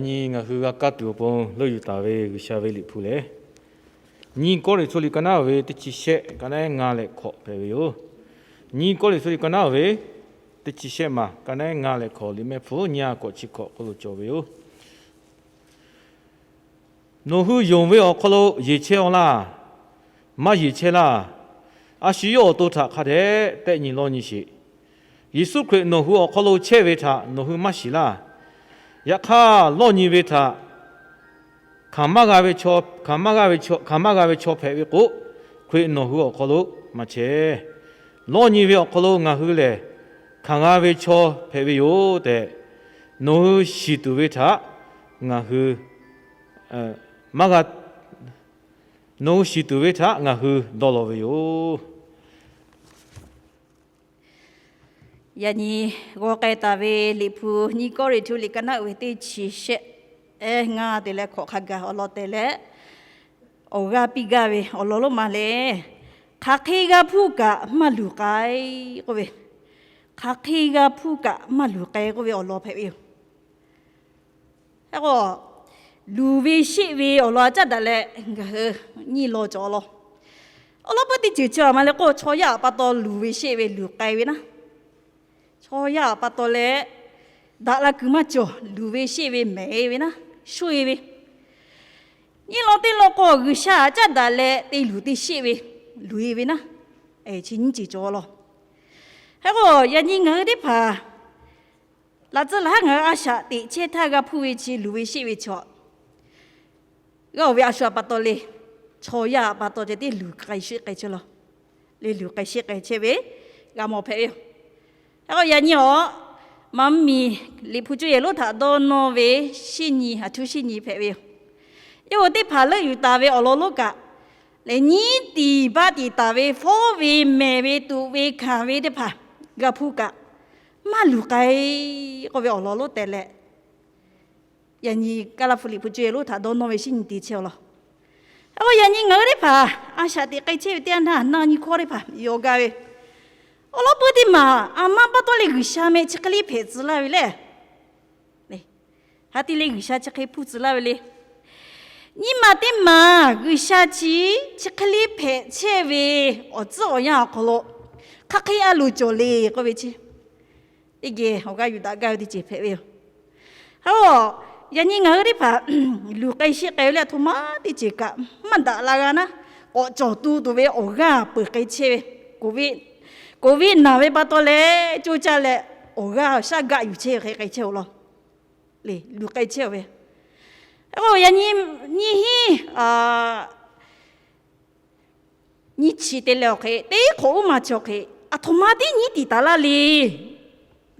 Yaꞈ nyi ngaˬ hui g'a kaˇ tuˬ awˬ pon leuˆ yuˬ taˍ ve G'uiˬsha ve liꞈ hpu lehˬ, Nyiˇ Kawˇrenˍhtuˆ liꞈ ka naˉ ve teˇ chi shehˆ ka naˉ ngaˇ leh hkawꞈ hpehꞈ ve yoˬ. Nyiˇ Kawˇrenˍhtuˆ liꞈ ka naˉ ve teˇ chi shehˆ maˬ ka naˉ ngaˇ leh hkawꞈ liꞈ mehˆ hpu nyi a kawꞈ chi hkawꞈ hk'aw lo cawˬ ve yoˬ. Nawˬ hui yonˍ ve awˬ hk'aw lo yeˬ chehˇ-aw laˇ. Maˇ yeˬ chehˇ laˇ. A shu yawˇ awˬ to htaꞈ hk'a dehꞈ tehˆ nyi lawˇ nyi sheˍ. Yeˍsuˆ Hkriꞈ nawˬ hui awˬ hk'aw lo chehˇ ve htaꞈ nawˬ hui maˇ shiˍ laˇ. Yaꞈ hk'aˇ, lawˇ nyi ve htaꞈ hkanˍ maˇ g'a ve, hkanˍ maˇ g'a ve chaw hpehꞈ ve k'o, Hkriꞈ nawˬ hui awˬ hk'aw lo maˇ chehˇ. Lawˇ nyi ve awˬ hk'aw lo ngaˬ hui lehˬ hkanˍ g'a ve chaw hpehꞈ ve yoˬ tehꞈ, nawˬ hui shiˍ tuˬ ve htaꞈ ngaˬ hui maˇ g'a, nawˬ hui shiˍ tuˬ ve htaꞈ ngaˬ hui dawˇ law ve yoˬ. Yaꞈ nyi g'aw k'ai taˍ ve liꞈ hpu Nyiˇ Kawˇrenˍhtuˆ liꞈ ka naˉ uiˍ ve teˇ chi shehˆ, ehˉ, ngaˇ te leh hkawꞈ hk'a gaˬ awˬ lawn te leh, awˬ g'aˇ piˇ gaˇ ve awˬ lawn lonˉ ma lehˬ, hk'aˬ hk'e g'a hpuˇ kaꞈ maˇ luˬ k'ai k'oˆ ve, hk'aˬ hk'e g'a hpuˇ kaꞈ maˇ luˬ k'ai k'oˆ ve awˬ lawn hpehꞈ ve yoˬ. Hk'e k'o, luˬ ve sheˆ ve awˬ lawn caˉ daꞈ leh ngaˬ hui nyi law cawˬ law. Awˬ lawn peuˇ teˇ ceuˬ chi a ma leh k'o, chaw yaˇ awˬ pa taw luˬ ve sheˆ ve luˬ k'ai ve naˉ, chaw yaˇ awˬ pa taw leh daꞈ la kuiˬ maˇ cawˬ, luˬ ve sheˆ ve mehˍ e ve naˉ, sho e ve. Nyi law teˇ law k'o, G'uiˬsha caˉ daꞈ leh te luˬ te sheˆ ve luˬ e ve naˉ, chi nyiˇ ceuˬ cawˬ law. Hk'e k'o, yaꞈ nyi ngaˬ hui teˇ hpaˍ laꞈ tcuh laꞈ haˉ ngaˬ hui a shaꞈ teꞈ chehˇ htaˇ g'a hpuˇ ve chi luˬ ve sheˆ ve chaw, g'a oˬ ve a shu a pa taw le, chaw yaˇ a pa taw ceh tiˉ luˬ k'ai sheˆ k'ai chehˇ law. Le luˬ k'ai sheˆ k'ai chehˇ ve g'a mawˬ hpehꞈ ve yoˬ. Hk'e k'o, yaꞈ nyi awˬ, Maˍ mvuhˇmiˬ liꞈ hpu cuˇ yehˬ lonˉ htaꞈ dawˇ nawˇ ve shinˉ nyi, a htuˉ shinˉ nyi hpehꞈ ve yoˬ. Yawˇ hui teˇ hpaˍ leuˆ yuˬ taˍ ve awˬ lawn lonˉ kaꞈ, lehˬ nyiˉ tiˍ baˆ tiˍ taˍ ve, fawˉ ve mehˍ ve, tuꞈ ve hkanˍ ve teˇ hpaˍ g'a hpuˇ kaꞈ, maˇ luˬ k'ai k'oˆ ve awˬ lawn lonˉ te leh, yaꞈ nyi Kaˇlaˇ hpu liꞈ hpu cuˇ yehˬ lonˉ htaꞈ dawˇ nawˇ ve shinˉ nyi te chehˇ-aw law. Hk'e k'o, yaꞈ nyi ngaˬ hui teˇ hpaˍ a shaꞈ teꞈ k'ai chehˇ ve teˇ yanˇ htaˇ, na nyi hkawˇ teˇ hpaˍ yawˬ gaˇ ve, awˬ lawn peuˇ teˇ maˬ a ma pa taw leh G'uiˬsha meh chi hk'e le hpehꞈ tcuh laˇ ve le. Ha te leh G'uiˬsha chi hk'e hpuˇ tcuh laˇ ve le. Nyi ma teˇ maˬ G'uiˬsha chi, chi hk'e le hpehꞈ chehˇ ve awˬ tcuhˉ awˬ yanˇ awˬ hk'aw lo hk'aˬ hk'e a loˍ cawˬ le k'oˆ ve chi, teˇ geh awˬ g'aˇ yuˬ daꞈ gaˇ ve teˇ ceuˬ hpehꞈ ve yoˬ. Hk'e k'o, yaꞈ nyi ngaˬ hui teˇ hpaˍ luˬ k'ai sheˆ k'ai ve le, a htoꞈ ma teˇ ceuˬ kaꞈ maˇ daꞈ la g'a naˉ, k'awꞈ cawˬ tu tuˬ ve awˬ g'aˇ peuˬ k'ai chehˇ ve, Covid, Covid naˬ ve pa taw leh coˇ caˇ leh awˬ g'aˇ shaˉ gaˆ yuˬ chehˇ ve hk'e k'ai chehˇ-aw law. Le luˬ k'ai chehˇ-aw ve. Hk'e k'o, yaꞈ nyi nyiˇ hinˉ nyiˇ chi te leh awˬ hk'e, teˇ hk'awꞈ uˉ ma chi awˬ hk'e, a htoꞈ ma tiˉ nyiˉ tiˍ taˍ laˇ le.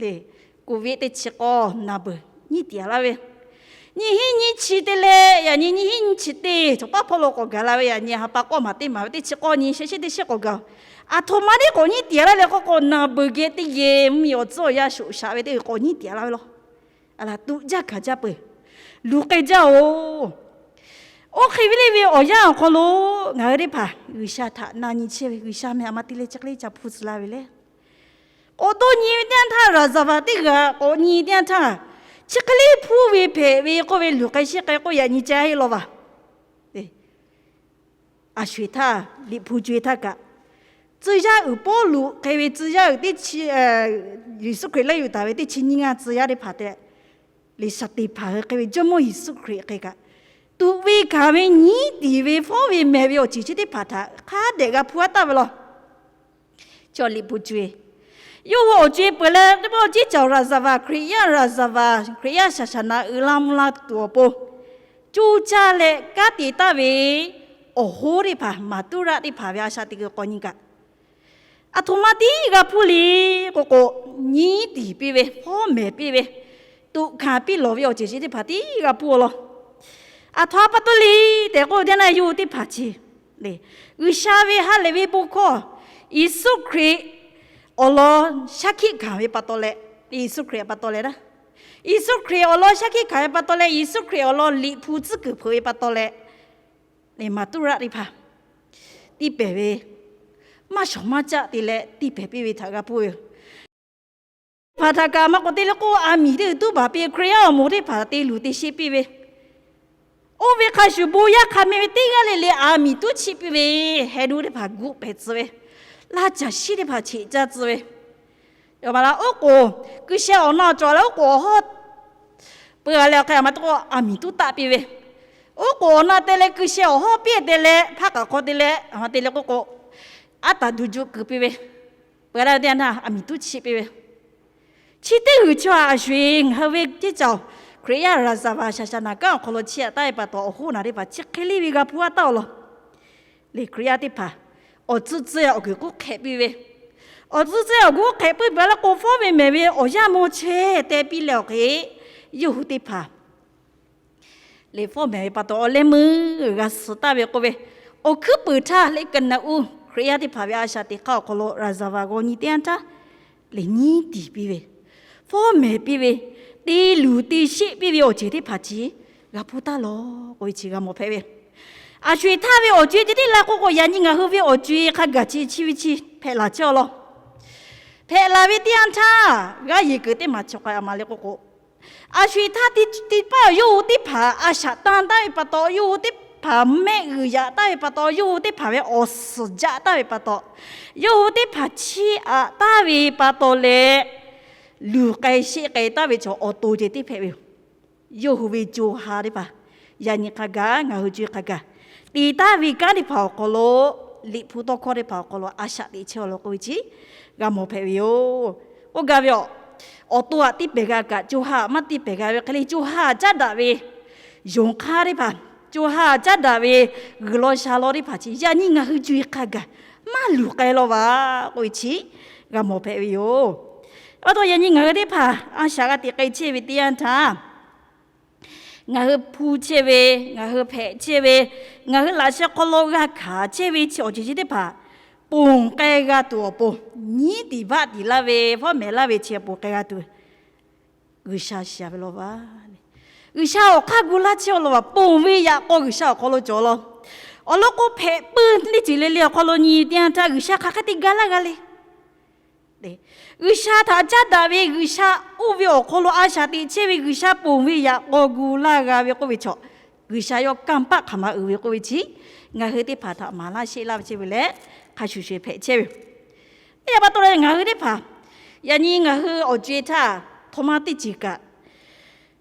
Le, Covid teˇ chi k'awˇ naˬ beuˬ nyiˉ tiˍ a laˇ ve. Nyiˇ hinˉ nyiˇ chi te leh yaꞈ nyi nyiˇ hinˉ nyiˇ chi teˇ cawˬ paˉ hpawˇ lo k'awꞈ gaˬ la ve, yaꞈ nyi ha pa k'awˇ maˬ teˇ maˬ ve teˇ chi k'awˇ nyi shehˍ shehˍ teˇ shehˍ k'awꞈ gaˬ. A htoꞈ ma tiˉ k'awꞈ nyiˉ tiˍ a laˇ leh k'o k'o, naˬ beuˬ geh teˇ geh mvuhˇmiˬ awˬ tcuhˉ awˬ yanˇ shoꞈ shaꞈ ve teˇ k'awꞈ nyiˉ tiˍ a laˇ ve law. A laˬ tuꞈ jaˇ hkanˍ jaˇ peuˬ, luˬ k'ai jaˇ-oˬ. Oˇ hk'e ve le ve awˬ yanˇ awˬ hk'aw lo ngaˬ hui teˇ hpaˍ G'uiˬsha htaꞈ na nyi chehˇ ve, G'uiˬsha meh a ma te leh chi hk'e le ca hpuˇ tcuh laˇ ve le. K'awꞈ dawˇ nyi ve teˇ yanˇ htaˇ, raˍzaˍvaˍ teˇ g'aˇ k'awꞈ nyi teˇ yanˇ htaˇ, chi hk'e le hpuˇ ve hpehꞈ ve k'oˆ ve luˬ k'ai sheˆ k'ai k'o, yaꞈ nyi ca heˆ law vaˬ. A sho-eˬ htaˇ liꞈ hpu co-e htaˇ kaꞈ, tcuh yaˇ uiˍ Pawˇluꞈ hk'e ve tcuh yaˇ uiˍ teˇ chi, Yeˍsuˆ Hkriꞈ leuˆ yuˬ taˍ ve teˇ chi nyiˇ ngaˇ tcuh yaˇ teˇ hpaˍ tehꞈ, Liꞈ shaˍ teˇ hpaˍ hui hk'e ve Jawˇmawˇ Yeˍsuˆ Hkriꞈ hk'e kaꞈ, tuꞈ ve hkanˍ ve nyiˉ tiˍ ve fawˉ ve mehˍ ve awˬ ceuˬ chi teˇ hpaˍ htaꞈ hk'a dehꞈ g'a hpu a taˍ ve law. Chaw liꞈ hpu co-e, yawˇ hui awˬ co-e peuˬ leh teˇ pawˆ ciˉ caoˬ raˍzaˍvaˍ, Hkriꞈ yaˇ raˍzaˍvaˍ, Hkriꞈ yaˇ shaˍ shaˍ na uiˍ la mvuh la tuˬ awˬ pon, coˇ caˇ leh kanˉ te taˍ ve awˬ hoˉ teˇ hpaˍ, maˍ tuˉ raˆ teˇ hpaˍ ve a shaꞈ teꞈ kuiˬ k'awꞈ nyi kaꞈ, a htoꞈ ma tiˉ g'a hpuˇ le k'o k'o, nyiˉ tiˍ piˇ ve, fawˉ mehˍ piˇ ve, tuꞈ hkanˍ piˇ lawˬ ve awˬ ceuˬ chi teˇ hpaˍ tiˉ g'a hpuˇ-a law. A htoꞈ ma pa taw le tehꞈ k'oˆ ve teˇ yanˇ, yawˇ hui teˇ hpaˍ chi le, G'uiˬsha ve ha lehˬ ve bon hkawˇ, Yeˍsuˆ Hkriꞈ awˬ lawn shaˉ hkiˆ hkanˍ ve pa taw leh, Yeˍsuˆ Hkriꞈ pa taw leh naˉ, Yeˍsuˆ Hkriꞈ awˬ lawn shaˉ hkiˆ hkanˍ ve pa taw leh, Yeˍsuˆ Hkriꞈ awˬ lawn liꞈ hpu tcuhˉ kuiˬ hpeuꞈ ve pa taw leh, maˍ tuˉ raˆ teˇ hpaˍ tiˇ pehˍ ve, maˇ shawˍ maˇ caˆ te leh tiˇ pehˍ piˇ ve htaꞈ g'a hpuˇ ve yoˬ. teˇ hpaˍ htaꞈ kaꞈ maˇ k'oˆ te leh k'o, aˬ miˍ teˇ g'uiˬ tuˉ baˬ piˇ, Hkriꞈ yaˇ awˬ moˍ teˇ hpaˍ te luˬ te sheˆ piˇ ve, oˇ ve hk'a shuˍ bon yaˇ hk'a meh ve teˇ g'aˇ le le aˬ miˍ tuˉ cheˆ piˇ ve, heh duˇ teˇ hpaˍ guˆ pehˍ tcuh ve, laˇ caˬ shiˉ teˇ hpaˍ cheꞈ caˇ tcuh ve, oˇ k'oˍ kuiˬ sheh awˬ na cawˬ leh oˉ k'oˍ awˬ hawˉ peuˬ a leh awˬ hk'e a ma te k'o, aˬ miˍ tuˉ taˆ piˇ ve, oˉ k'oˍ awˬ na te leh kuiˬ sheh awˬ hawˉ piˇ te leh hpaˇ k'aꞈ hk'aw te leh a ma te leh k'oˆ k'o, aˉ taˍ duˬ juˆ kuiˬ piˇ ve, peuˬ a leh teˇ yanˇ htaˇ aˬ miˍ tuˉ cheˆ piˇ ve, chi teˇ g'uiˬ chi a shuˍ eˬ ngaˬ hui ve ceˇ caˬ Hkriꞈ yaˇ raˍzaˍ vaˍ shaˍ shaˍ naˍ kanˉ awˬ hk'aw lo chiˇ aꞈ taˍ ve pa taw awˬ hoˉ naˍ teˇ hpaˍ chi hk'e le ve g'a hpu a taˍ awˬ lawn. Lehˬ Hkriꞈ yaˇ teˇ hpaˍ awˬ tcuhˇ tcuhˇ awˬ guˬ k'oˆ hk'ehꞈ piˇ ve, awˬ tcuhˇ tcuhˇ awˬ guˬ k'oˆ hk'ehꞈ piˇ peuˬ a leh k'o, fawˉ ve mehˍ ve awˬ yanˇ maw chehˇ teh piˇ leh awˬ hk'e, yawˇ hui teˇ hpaˍ lehˬ fawˉ mehˍ ve pa taw awˬ leh meuˇ g'a suh taˍ ve k'oˆ ve, awˬ hkuiˉ puiˍ htaˇ lehˬ Kaˍnaˍ uˇ Hkriꞈ yaˇ teˇ hpaˍ ve a shaꞈ teꞈ hk'aˇ awˬ hk'aw lo raˍzaˍ vaˍ g'aw nyi teˇ yanˇ htaˇ lehˬ nyiˉ tiˍ piˇ ve, fawˉ mehˍ piˇ ve, te luˬ te sheˆ piˇ ve awˬ ceuˬ teˇ hpaˍ chi g'a hpu taˍ lawˬ k'oˆ ve chi g'a mawˬ hpehꞈ ve. A sho eˬ htaˇ ve awˬ co-e ceh tiˉ la k'oˆ k'o, yaꞈ nyi ngaˬ hui ve awˬ co-e hk'a gaˬ chi chi ve chi hpehꞈ laˬ chehˇ awˬ lawn. Hpehꞈ laˬ ve teˇ yanˇ htaˇ g'aˇ yeˬ kuiˬ teˇ maˬ chaweh a ma le k'oˆ k'o, a sho eˬ htaˇ teˇ paˆ yawˇ hui teˇ hpaˍ a shaꞈ tanˇ taˍ ve pa taw, yawˇ hui teˇ hpaˍ mehˆ g'uiˬ yaꞈ taˍ ve pa taw, yawˇ hui teˇ hpaˍ ve awˬ suhˍ jaˇ taˍ ve pa taw, yawˇ hui teˇ hpaˍ chiˇ aꞈ taˍ ve pa taw leh, luˬ k'ai sheˆ k'ai taˍ ve chaw awˬ to ceh tiˉ hpehꞈ ve yoˬ. Yawˇ hui ve co ha teˇ hpaˍ, yaꞈ nyi hk'a gaˬ ngaˬ hui co-e hk'a gaˬ te taˍ ve kanˉ teˇ hpaˍ awˬ hk'aw lo Liꞈ hpu tawˇ hkawˇ teˇ hpaˍ awˬ hk'aw lo a shaꞈ teꞈ chehˇ awˬ lawn k'oˆ ve chi g'a mawˬ hpehꞈ ve yoˬ. K'oˆ gaˇ ve yoˬ, awˬ to aꞈ tiˇ pehˍ g'a kaꞈ co ha aꞈ maˇ tiˇ pehˍ g'a ve hk'e le, co ha aꞈ caˉ daꞈ ve yonˍ hk'aˇ teˇ hpaˍ, co ha aꞈ caˉ daꞈ ve g'uiˬ law sha law teˇ hpaˍ chi yaꞈ nyi ngaˬ hui co-e hk'a gaˬ maˇ luˬ k'ai law vaˬ k'oˆ ve chi g'a mawˬ hpehꞈ ve yoˬ. Pa taw yaꞈ nyi ngaˬ hui teˇ hpaˍ a shaꞈ g'a teꞈ k'ai chehˇ ve teˇ yanˇ htaˇ, ngaˬ hui hpu chehˇ ve, ngaˬ hui hpehꞈ chehˇ ve, ngaˬ hui laꞈ sheh hk'aw lo g'a hkanˍ chehˇ ve chi awˬ ceuˬ chi teˇ hpaˍ ponˬ k'ai g'a tuˬ awˬ pon, nyiˉ tiˍ baˆ tiˍ laˇ ve, fawˉ mehˍ laˇ ve chi ponˬ k'ai g'a tuˬ G'uiˬsha shiˍ ve law vaˬ le. G'uiˬsha awˬ hk'aˇ gu laˇ chehˇ awˬ lawn vaˬ, ponˬ ve yaꞈ k'aw G'uiˬsha awˬ hk'aw lo cawˬ law. Awˬ lawn k'o, hpehꞈ puiˉ teˇ ceuˬ le le awˬ hk'aw lo nyi teˇ yanˇ htaˇ G'uiˬsha hk'aˬ hk'e te ga laˇ g'a le. G'uiˬsha htaꞈ caˉ daꞈ ve, G'uiˬsha oˇ ve awˬ hk'aw lo a shaꞈ teꞈ chehˇ ve, G'uiˬsha ponˬ ve yaꞈ k'aw gu laˇ g'a ve k'oˆ ve chaw, G'uiˬsha yawˇ kanˇ paˆ hk'aˬ ma uiˍ ve k'oˆ ve chi, ngaˬ hui teˇ hpaˍ htaꞈ maˍ laˇ sheˆ laˇ ve chehˇ ve leh, hk'a shuˍ shuˍ hpehꞈ chehˇ ve yoˬ. Teˇ yanˇ pa taw leh ngaˬ hui teˇ hpaˍ, yaꞈ nyi ngaˬ hui awˬ co-e htaˇ, htaw ma teˇ ceuˬ kaꞈ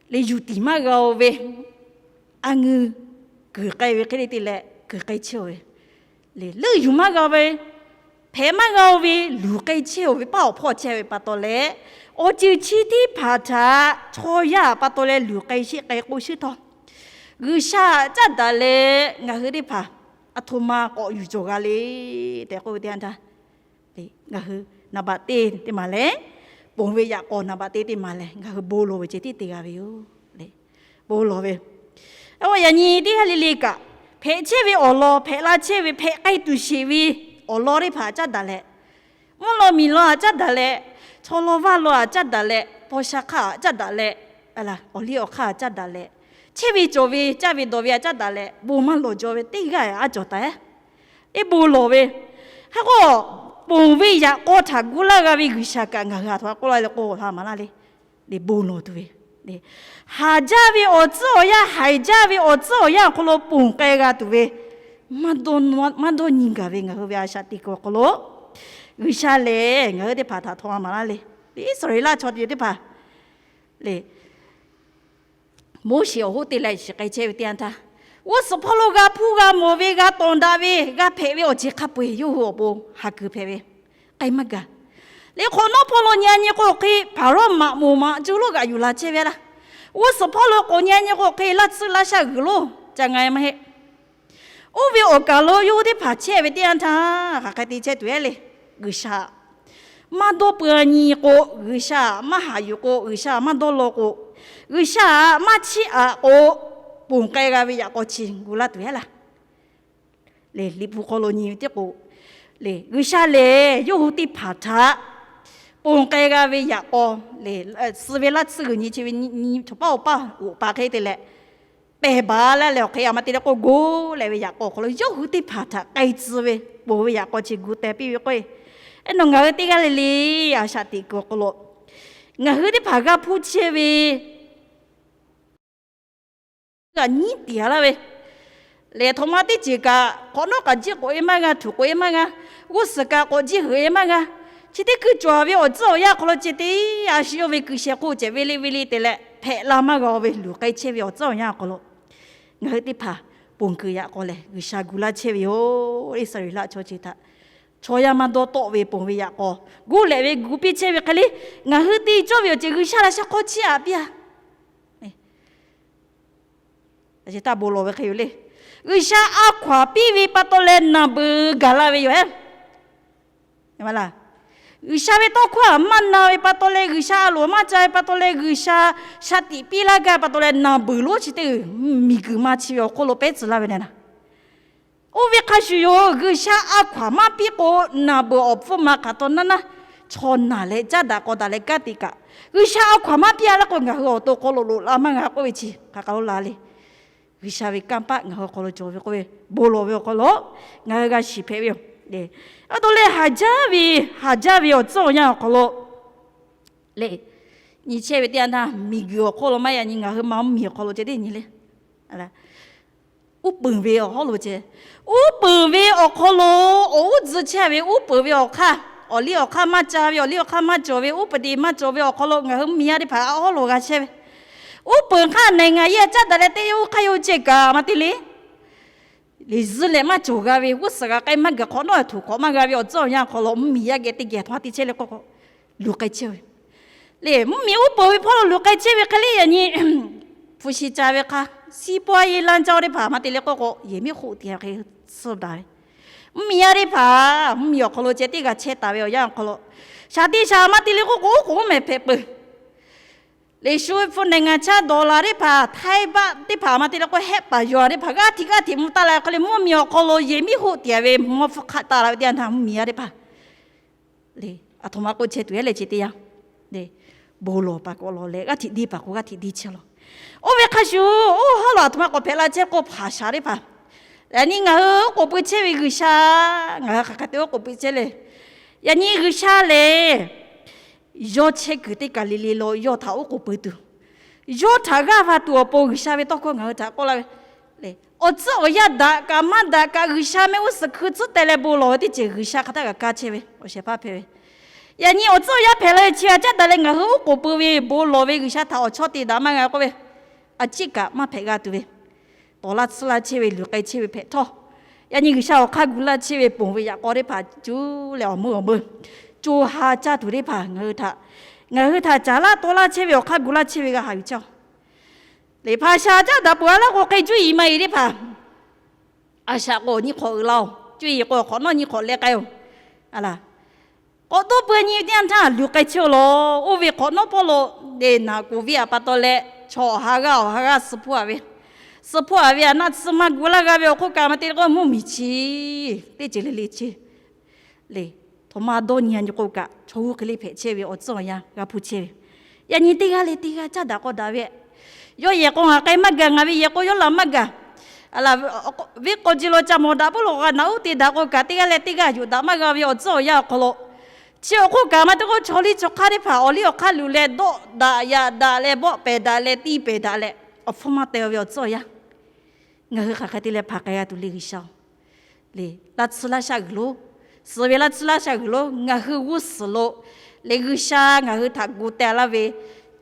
le yuˬ tiˍ maˇ g'a-o ve, a ngeu kuiˬ k'ai ve hk'e le te leh kuiˬ k'ai chehˇ-oˬ ve, le leuˆ yuˬ maˇ g'a-o ve, hpehꞈ maˇ g'a-o ve, luˬ k'ai chehˇ-oˬ ve, paˇ awˬ hpawˇ chehˇ ve pa taw leh, awˬ ceuˬ chi teˇ hpaˍ htaꞈ chaw yaˇ pa taw leh luˬ k'ai sheˆ k'ai k'o shuˉ htawˇ, G'uiˬsha caˉ daꞈ leh ngaˬ hui teˇ hpaˍ a htoꞈ ma k'awꞈ yuˬ cawˬ g'a le tehꞈ k'oˆ ve teˇ yanˇ htaˇ, ngaˬ hui naˍ baꞈ teˇ teˇ maˬ lehˬ, ponˬ ve yaꞈ k'aw naˍ baꞈ teˇ teˇ maˬ lehˬ, ngaˬ hui bon lawˬ ve ceh tiˉ te g'a ve yoˬ. Bon lawˬ ve, a, yaꞈ nyi teˇ g'aˇ le le kaꞈ, hpehꞈ chehˇ ve awˬ lawn, hpehꞈ la chehˇ ve, hpehꞈ k'ai tuˬ sheˍ ve awˬ lawn teˇ hpaˍ caˉ daꞈ leh, mvuhˇ law miˬ law htaꞈ caˉ daꞈ leh, chaw law vaˇ law htaꞈ caˉ daꞈ leh, paw sha hk'aˇ htaꞈ caˉ daꞈ leh, awˬ liˇ awˬ hk'aˇ htaꞈ caˉ daꞈ leh, chehˇ ve cawˬ ve caˇ ve dawˬ ve htaꞈ caˉ daꞈ leh, bon maˇ lawˬ jaw ve teˇ g'aˇ aˉ cawˬ taˍ-e. Teˇ bon lawˬ ve, hk'e k'o, ponˬ ve yaꞈ k'aw htaꞈ gu laˇ g'a ve G'uiˬsha kaꞈ ngaˬ hui a htoꞈ ma k'oˆ laˇ le k'o, ha maˍ laˇ le. Bon lawˬ tuˬ ve, haˍ jaˇ ve awˬ tcuhˉ awˬ yanˇ, haiˬ jaˇ ve awˬ tcuhˉ awˬ yanˇ awˬ hk'aw lo ponˬ k'ai g'a tuˬ ve, maˇ dawˇ nyi gaˬ ve ngaˬ hui ve a shaꞈ teꞈ kuiˬ awˬ hk'aw lo, G'uiˬsha lehˬ ngaˬ hui teˇ hpaˍ htaꞈ htaw ma maˍ laˇ le. Iˉsaˍreˍlaˆ chaw teˇ hpaˍ le, Moˉseˍ awˬ hoˉ te leh shiˍ k'ai chehˇ ve teˇ yanˇ htaˇ, g'uˇ suhˍ hpawˇ lo g'a hpuˇ g'a mawˬ ve, g'a tawˍ daꞈ ve, g'a hpehꞈ ve awˬ ceuˬ hk'a peu-eˬ yawˇ hui awˬ pon ha kuiˬ hpehꞈ ve, k'ai maˇ gaˬ. Liꞈ hk'awꞈ nawˉ hpawˇ lo nyi a nyi k'o hk'e, Hpaˍrawˇ maꞈ moˍ maꞈ cuˇ lonˉ g'aꞈ yuˬ la chehˇ ve laˇ. G'uˇ suhˍ hpawˇ lo k'awꞈ nyi a nyi k'o hk'e, laˇ tsuhˇ laˇ shaˆ g'uiˬ lonˉ ca nga maˇ heˆ. Oˇ ve awˬ kaˬ lo yawˇ hui teˇ hpaˍ chehˇ ve teˇ yanˇ htaˇ, hk'aˬ hk'e te chehˇ tuˬ-e le. G'uiˬsha maˇ dawˇ peu-a nyi k'o, G'uiˬsha maˇ haꞈ yuˬ k'o, G'uiˬsha maˇ dawˇ law k'o, G'uiˬsha maˇ chiˇ aꞈ k'o, ponˬ k'ai g'a ve yaꞈ k'aw chi gu laˇ tuˬ-e laˇ. Liꞈ hpu hk'aw lo nyi ve teˇ k'o, G'uiˬsha lehˬ yawˇ hui teˇ hpaˍ htaꞈ ponˬ k'ai g'a ve yaꞈ k'aw, suh ve laˇ tsuhˇ g'uiˬ nyi chi ve nyi chaw paˇ awˬ paˇ oꞈ pa hk'e te leh, pehˬ baˬ laˇ leh awˬ hk'e a ma te leh k'o, go leh ve yaꞈ k'aw awˬ hk'aw lo yawˇ hui teˇ hpaˍ htaꞈ k'ai tcuh ve, ponˬ ve yaꞈ k'aw chi gu teh piˇ ve k'o, eˉ nawˬ ngaˬ hui teˇ g'aˇ le le a shaꞈ teꞈ kuiˬ awˬ hk'aw lo ngaˬ hui teˇ hpaˍ g'a hpuˇ chehˇ ve g'aꞈ nyiˉ tiˍ laˇ ve lehˬ, htoꞈ ma teˇ ceuˬ kaꞈ hk'awꞈ nawˉ k'aꞈ jiˇ k'oꞈ e maˇ g'a, htuꞈ k'oꞈ e maˇ g'a, g'uˇ suhˍ kaꞈ k'awꞈ jiˇ g'uiˬ e maˇ g'a. Chi teˇ hkui cawˬ ve awˬ tcuhˉ awˬ yanˇ awˬ hk'aw lo ceh tiˉ a shu yawˇ ve kuiˬ shehˍ hk'oˆ ceh ve le ve le te leh hpehꞈ la maˇ g'a ve luˬ k'ai chehˇ ve awˬ tcuhˉ awˬ yanˇ awˬ hk'aw lo, ngaˬ hui teˇ hpaˍ ponˬ kuiˬ yaꞈ k'aw lehˬ G'uiˬsha gu laˇ chehˇ ve yoˬ. Iˉsaˍreˍlaˆ chaw chi htaꞈ chaw yaˇ maˇ dawˇ tawˆ ve ponˬ ve yaꞈ k'aw, guˇ lehꞈ ve gu piˇ chehˇ ve hk'e le, ngaˬ hui te cawˇ ve awˬ ceuˬ G'uiˬsha laꞈ sha hk'aw chiˇ aꞈ piˇ a. Bon lawˬ ve hk'e yoˬ le. G'uiˬsha a hkaw anˬ piˇ ve pa taw leh naˬ beuˬ gaˬ la ve yoˬ. G'uiˬsha ve tawˇ hkawˇ maˇ na ve pa taw leh, G'uiˬsha a loˍ maˇ ca ve pa taw leh, G'uiˬsha shaˍ tiꞈ piˇ laˇ gaˇ pa taw leh naˬ beuˬ lonˉ chi teˇ miˬguiˬ ma chi ve awˬ hk'oˆ lo pehˉ tcuh laˇ ve nehˬ na. Oˇ ve hk'a shuˍ yoˬ, G'uiˬsha a hkaw anˬ maˇ piˇ k'o, naˬ beuˬ awˬ hpfuhˇ ma hk'aˬ taw naˇ naˇ, chaw naˬ leh caˉ daꞈ k'aw daꞈ leh kanˉ te kaꞈ, G'uiˬsha a hkaw anˬ maˇ piˇ a laˇ k'o, ngaˬ hui awˬ to hk'aw lo loꞈ la maˇ g'a k'oˆ ve chi hk'aˬ hk'aˬ lo la le. G'uiˬsha ve kanˇ paˆ ngaˬ hui awˬ hk'aw lo cawˬ ve k'oˆ ve, bon lawˬ ve awˬ hk'aw lo ngaˬ hui g'a shiˍ hpehꞈ ve yoˬ. Aˬ htoꞈ leh haˍ jaˇ ve, haˍ jaˇ ve awˬ tcuhˉ awˬ yanˇ awˬ hk'aw lo le, nyi chehˇ ve teˇ yanˇ htaˇ miˬguiˬ awˬ hk'oˆ lo maˇ yaꞈ nyi, ngaˬ hui ma mvuhˇmiˬ awˬ hk'aw lo ceh teˇ nyi le. Uˉ peunˍ ve awˬ hawˉ lo ceh, uˉ peunˍ ve awˬ hk'aw lo awˬ uˉ tzuhˇ chehˇ ve uˉ peunˍ ve awˬ hk'aˇ, awˬ liˇ awˬ hk'aˇ maˇ ca ve, awˬ liˇ awˬ hk'aˇ maˇ cawˬ ve, uˉ peunˍ te maˇ cawˬ ve awˬ hk'aw lo ngaˬ hui mvuhˇmiˬ yaˇ teˇ hpaˍ a hawˉ lo g'a chehˇ ve, uˉ peunˍ hk'aˇ neˬ ngaˬ yehˬ caˉ daꞈ leh teˇ yanˇ oˇ hk'aˇ yawˇ ceh kaꞈ maˇ te le. Liꞈ zuhˇ leh maˇ cawˬ g'a ve, g'uˇ suhˍ g'a k'ai maˇ gaˬ, hk'awꞈ nawˉ htuꞈ hk'awꞈ maˇ g'a ve awˬ tcuhˉ awˬ yanˇ awˬ hk'aw lo mvuhˇmiˬ yaˇ geh teˇ geh htaꞈ ma te chehˇ leh k'oˆ k'o, luˬ k'ai chehˇ ve le. Mvuhˇmiˬ uˉ peunˍ ve hpawˇ lo luˬ k'ai chehˇ ve hk'e le, yaꞈ nyi hpu shi ca ve hk'aˇ, siˉ pawˇ yeˇ laˇ caˇ teˇ hpaˍ ma te leh k'oˆ k'o, yehˬ miˉ hoˆ tiꞈ hk'e tsuhˇ daꞈ ve, mvuhˇmiˬ yaˇ teˇ hpaˍ mvuhˇmiˬ awˬ hk'aw lo ceh teˇ g'a chehˇ taˍ ve awˬ yanˇ awˬ hk'aw lo, shaˍ tiꞈ shaˍ ma te leh k'oˆ k'o, oˉ k'oˍ oˉ mehˍ hpehꞈ peuˬ. Liꞈ shu hpu neˬ ngaˬ chaˇ dawˬ laˬ teˇ hpaˍ, htaiˇ baˆ teˇ hpaˍ ma te leh k'o, hehˆ paˍ yaw teˇ hpaˍ g'aˇ hteꞈ g'aˇ hteꞈ mvuh taˍ la hk'e le, mvuhˇmiˬ awˬ hk'aw lo yehˬ miˉ hoˆ tiꞈ ve mvuhˇ hpfuhˇ hk'aˆ taˍ la ve teˇ yanˇ htaˇ mvuhˇmiˬ yaˇ teˇ hpaˍ le, aˬ htoꞈ ma k'oˆ chehˇ tuˬ yaˇ leh ceh teˇ yanˇ le, bon lawˬ paˍ k'awꞈ lawˬ leh, g'aˇ hteꞈ diˇ paˍ k'o g'aˇ hteꞈ diˇ chehˇ law. Oˇ ve hk'a shuˍ, oˇ hawˉ lo aˬ htoꞈ ma k'awꞈ hpehꞈ la chehˇ k'oˆ hpanˍ shaˍ teˇ hpaˍ, yaꞈ nyi ngaˬ hui oˉ k'oˍ pui chehˇ ve G'uiˬsha, ngaˬ hui hk'aˬ hk'e te oˉ k'oˍ pui chehˇ le. Yaꞈ nyi G'uiˬsha lehˬ, yawˇ chehˇ kuiˬ teˇ kaˬ le le lo yawˇ htaꞈ oˉ k'oˍ pui tuˬ, yawˇ htaꞈ g'aˇ va tuˬ awˬ pon G'uiˬsha ve tawˇ hkawˇ ngaˬ hui htaꞈ k'oˆ laˇ ve le. Awˬ tcuhˉ awˬ yanˇ daꞈ kaꞈ maˇ daꞈ kaꞈ, G'uiˬsha mehˆ g'uˇ suhˍ hkui tcuhˉ teh leh bon lawˬ ve teˇ ceuˬ G'uiˬsha hk'aˬ htaˇ kaꞈ kaˇ chehˇ ve awˬ shehˍ hpaˇ hpehꞈ ve. Yaꞈ nyi awˬ tcuhˉ awˬ yanˇ hpehꞈ la ve chi a caˉ daꞈ leh ngaˬ hui oˉ k'oˍ pui ve bon lawˬ ve G'uiˬsha htaꞈ awˬ chawˇ te daꞈ maˇ g'a k'oˆ ve, a ciˉ kaꞈ maˇ hpehꞈ g'a tuˬ ve, tawˍ laˇ tsuhˇ laˇ chehˇ ve, luˬ k'ai chehˇ ve hpehꞈ htawˇ, yaꞈ nyi G'uiˬsha awˬ hk'aˇ gu laˇ chehˇ ve ponˬ ve yaꞈ k'aw teˇ hpaˍ cuˉ leh awˬ meuˇ awˬ meuˇ co ha caˇ tuˬ teˇ hpaˍ ngaˬ hui htaꞈ, ngaˬ hui htaꞈ caˍ laˇ taw laˇ chehˇ ve awˬ hk'aˇ gu laˇ chehˇ ve g'a haꞈ yuˬ caˇ. Liꞈ hpaˍ shaˍ caˉ daꞈ peuˬ a laˇ k'o, hk'e cuˇ yiˍ ma yiˍ teˇ hpaˍ a shaꞈ k'o nyiˇ hk'awꞈ uiˍ la-oˬ. Cuˇ yiˍ k'o hk'awꞈ nawˉ nyiˇ hk'awꞈ leh k'ai-oˬ. K'awꞈ dawˇ peu nyi teˇ yanˇ htaˇ luˬ k'ai chehˇ-oˬ law. Oˇ ve hk'awꞈ nawˉ pawˆ lo, deˬ naˬ k'oˍ viˇ a pa taw leh chaw awˬ ha g'aˇ awˬ ha g'aˇ suh hpuˇ a ve, suh hpuˇ a ve a naˆ tsuhˇ maˇ gu laˇ g'a ve awˬ hk'oˆ kaꞈ ma te k'o mvuhˇmiˬ chi teˇ ceuˬ le le chehˇ le. Htoꞈ ma dawˇ nyi a nyi k'o kaꞈ, chaw g'uˇ hk'e le hpehꞈ chehˇ ve awˬ tcuhˉ awˬ yanˇ g'a hpuˇ chehˇ ve. Yaꞈ nyi teˇ g'aˇ leh teˇ g'aˇ caˉ daꞈ k'aw daꞈ ve, yawˇ yehˬ k'o ngaˬ k'ai maˇ gaˬ, ngaˬ ve yehˬ k'o yawˇ laˬ maˇ gaˬ. Venˇ k'aw ji lo ca mawˬ daꞈ puiˉ lo k'a naꞈ uˉ te daꞈ k'o kaꞈ, teˇ g'aˇ leh teˇ g'aˇ yuˬ daꞈ maˇ g'a ve awˬ tcuhˉ awˬ yanˇ awˬ hk'aw lo, chi awˬ hk'oˆ kaꞈ ma te k'o chaw liˇ chaw hk'aˇ teˇ hpaˍ awˬ liˇ awˬ hk'aˇ luˬ leh dawˆ daꞈ yaꞈ daꞈ leh bawˆ pehˬ daꞈ leh tiˇ pehˬ daꞈ leh awˬ hpfuhˇ maˇ teh ve awˬ tcuhˉ awˬ yanˇ ngaˬ hui hk'aˬ hk'e te leh hpanˍ k'ai g'a tuˬ le G'uiˬsha-oˬ. Le, laˇ tsuhˇ laˇ shaˆ g'uiˬ lo, suhˍ ve laˇ tsuhˇ laˇ shaˆ g'uiˬ lo ngaˬ hui g'uˇ suhˍ lo le G'uiˬsha ngaˬ hui htaꞈ gu teh laˇ ve,